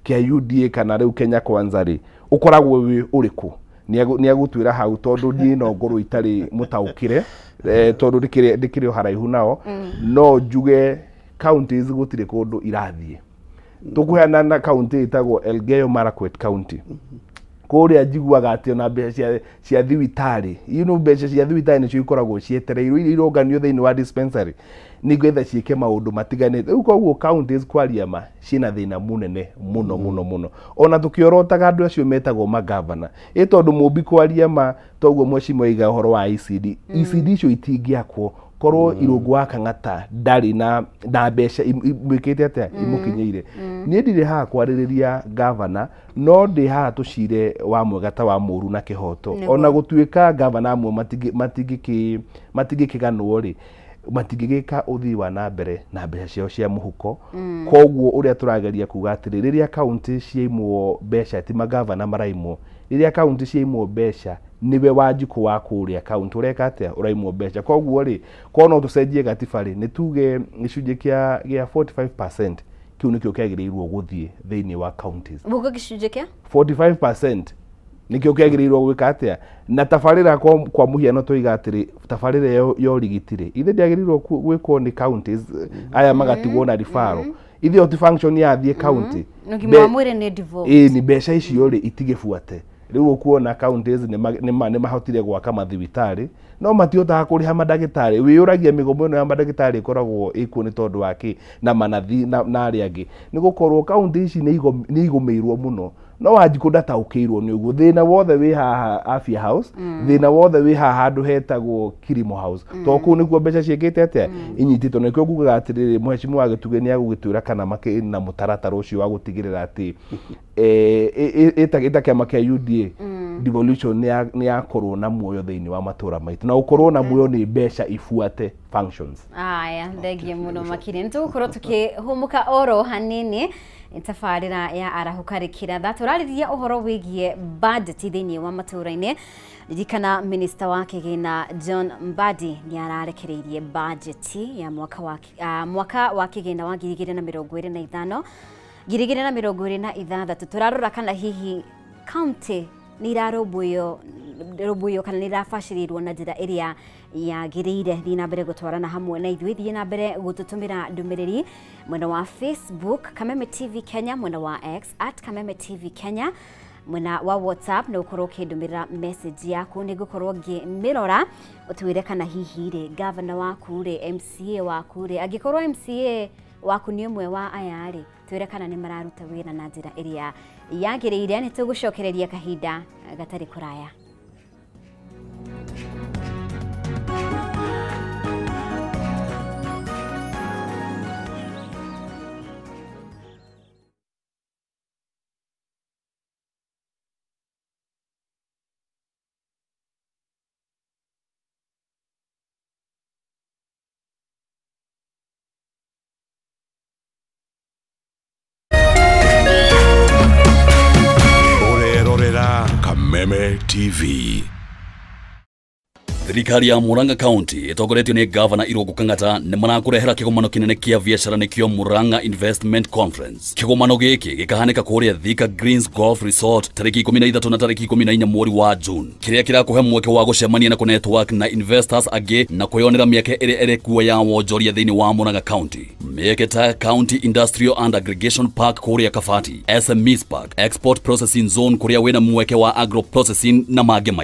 kĩa UDA kana rĩu Kenya Kwanza rĩ ũkoragwo wĩ ũrĩkũ. Nĩ agũtwĩra hau tondũ niĩ no ngorwo itarĩ mũtaũkĩre, tondũ ndĩkĩrĩ o haraihu nao. No njuge counties gũtirĩ kũndũ irathiĩ. Tũkũheana na county ĩtagwo Elgeyo Marakwet County. Kũrĩa njiguaga atĩ ona mbeca cia thibitarĩ, mbeca cia thibitarĩ nĩcio ikoragwo cietereirwo iria ironganio thĩinĩ wa dispensary nĩgetha ciĩke maũndũ matiganĩte. Rĩu koguo counties kwaria ma ciĩna thĩna mũnene mũno mũno mũno. Ona tũkĩorotaga andũ acio metagwo magavana, ĩ tondũ Mũmbi kwaria ma toguo mheshimiwa aiga ũhoro wa ECD. ECD icio itingĩakwo korwo Irũngũ wa Kang'ata ndarĩ na mbeca imwĩkĩte atĩa imũkinyĩire. Niĩ ndirĩ haha kwarĩrĩria gavana, no ndĩ haha tũcire wa mwega ta wa mũru na kĩhoto. Ona gũtuĩka gavana amwe matingĩkĩganwo rĩ, matingĩgĩka ũthii wa na mbere na mbeca ciao cia mũhuko. Koguo ũrĩa tũrageria kuga atĩrĩ, rĩrĩa county ciaimwo mbeca, ti magavana maraimwo, rĩrĩa county ciaimwo mbeca niwe Wanjikũ wa kũrĩa county ũreka atĩa, ũraimwo mbeca. Koguo rĩ, korwo no tũcenjie gatiba rĩ, nĩ tuge gĩcunjĩ kĩa 45% kĩu nĩkĩo kĩagĩrĩirwo gũthiĩ thĩinĩ wa counties. Mũgo gĩcunjĩ kĩa 45% nĩkĩo kĩagĩrĩirwo gwĩka atĩa. Na tabarĩra kwa mũhiano tũiga atĩrĩ, tabarĩra ya ũrigiti rĩ, ithe ndĩagĩrĩirwo gwĩkwo nĩ counties, aya magatigwo na referral. Ithe o ti function yathiĩ county. Ũgima wa mwĩrĩ nĩ devolved. Ĩĩ, ni mbeca icio rĩ itigĩbuate. Rĩu ũkuona counties nĩ mahotire gwaka mathibitarĩ, no matihotaga kũrĩha mandagĩtarĩ. Wĩyũragia mĩgomo ĩno ya mandagĩtarĩ ĩkoragwo ĩkuo nĩ tondũ wa kĩ, na manathi na arĩa angĩ. Nĩ gũkorwo county ici nĩ igũmĩirwo mũno. No Wanjikũ ndataũkĩirwo nĩ ũguo. Thĩna wothe wĩ haha Afya House, thĩna wothe wĩ haha handũ hetagwo Kilimo House, tondũ kũu nĩkuo mbeca ciĩkĩte atĩa inyitĩtwo. Nĩkĩo ngugaga atĩrĩrĩ, mheshimiwa Gĩtugĩ nĩ agũgĩtwĩra kana makĩ na mũtaratara ũcio wa gũtigĩrĩra atĩ ĩta kĩama kĩa UDA Devolution nĩ yakorwo na muoyo thĩinĩ wa matũra maitũ, na gũkorwo na muoyo nĩ mbeca ibuate functions. Aya, thengiũ mũno makĩria. Nĩ tũgũkorwo tũkĩhũmũka oro hanini tabarĩra ya arahũka rĩkĩratha. Tũrarĩrĩria ũhoro wĩgiĩ budget thĩinĩ wa matũra-inĩ. Ririkana minista wa kĩgĩna John Mbadi nĩ ararekereirie budget ya mwaka wa kĩgĩna wa 2025 2026. Tũrarora kana hihi county nĩ irarũmbũiyo kana nĩ irabacĩrĩirwo na njĩra ĩrĩa yagĩrĩire. Thiĩ na mbere gũtwarana hamwe na ithuĩ, thiĩ na mbere gũtũtũmĩra ndũmĩrĩri mwena wa Facebook Kameme TV Kenya, mwena wa X at Kameme TV Kenya, mwena wa WhatsApp na ũkorwo ũkĩndũmĩrĩra message yaku, nĩ ngũkorwo ngĩmĩrora ũtwĩre kana hihi rĩ governor waku rĩ, MCA waku rĩ, angĩkorwo MCA waku nĩ ũmwe wa aya rĩ, twĩre kana nĩ mararuta wĩra na njĩra ĩrĩa yagĩrĩire. Nĩ tũgũcokereria kahinda gatarĩ kũraya. Kameme TV. Thirikari ya Murang'a County ĩtongoretio nĩ Gavana Irũngũ Kang'ata nĩ marakũrehera kĩgomano kĩnene kĩa biacara nĩkĩo Murang'a Investment Conference. Kĩgomano gĩkĩ gĩkahanĩka kũrĩa Thika Greens Golf Resort tarĩki 13 na tarĩki 14 mweri wa June, kĩrĩa kĩrakũhe mweke wa gũcemania na kũnetwork na investors angĩ na kwĩyonera mĩeke ĩrĩa ĩrĩ kuo ya wonjoria thĩinĩ wa Murang'a County. Mĩeke ta County Industrial and Aggregation Park kũrĩa Kabati, SMEs Park, Export Processing Zone kũrĩa wĩna mweke wa agro processing na mangĩ maingĩ.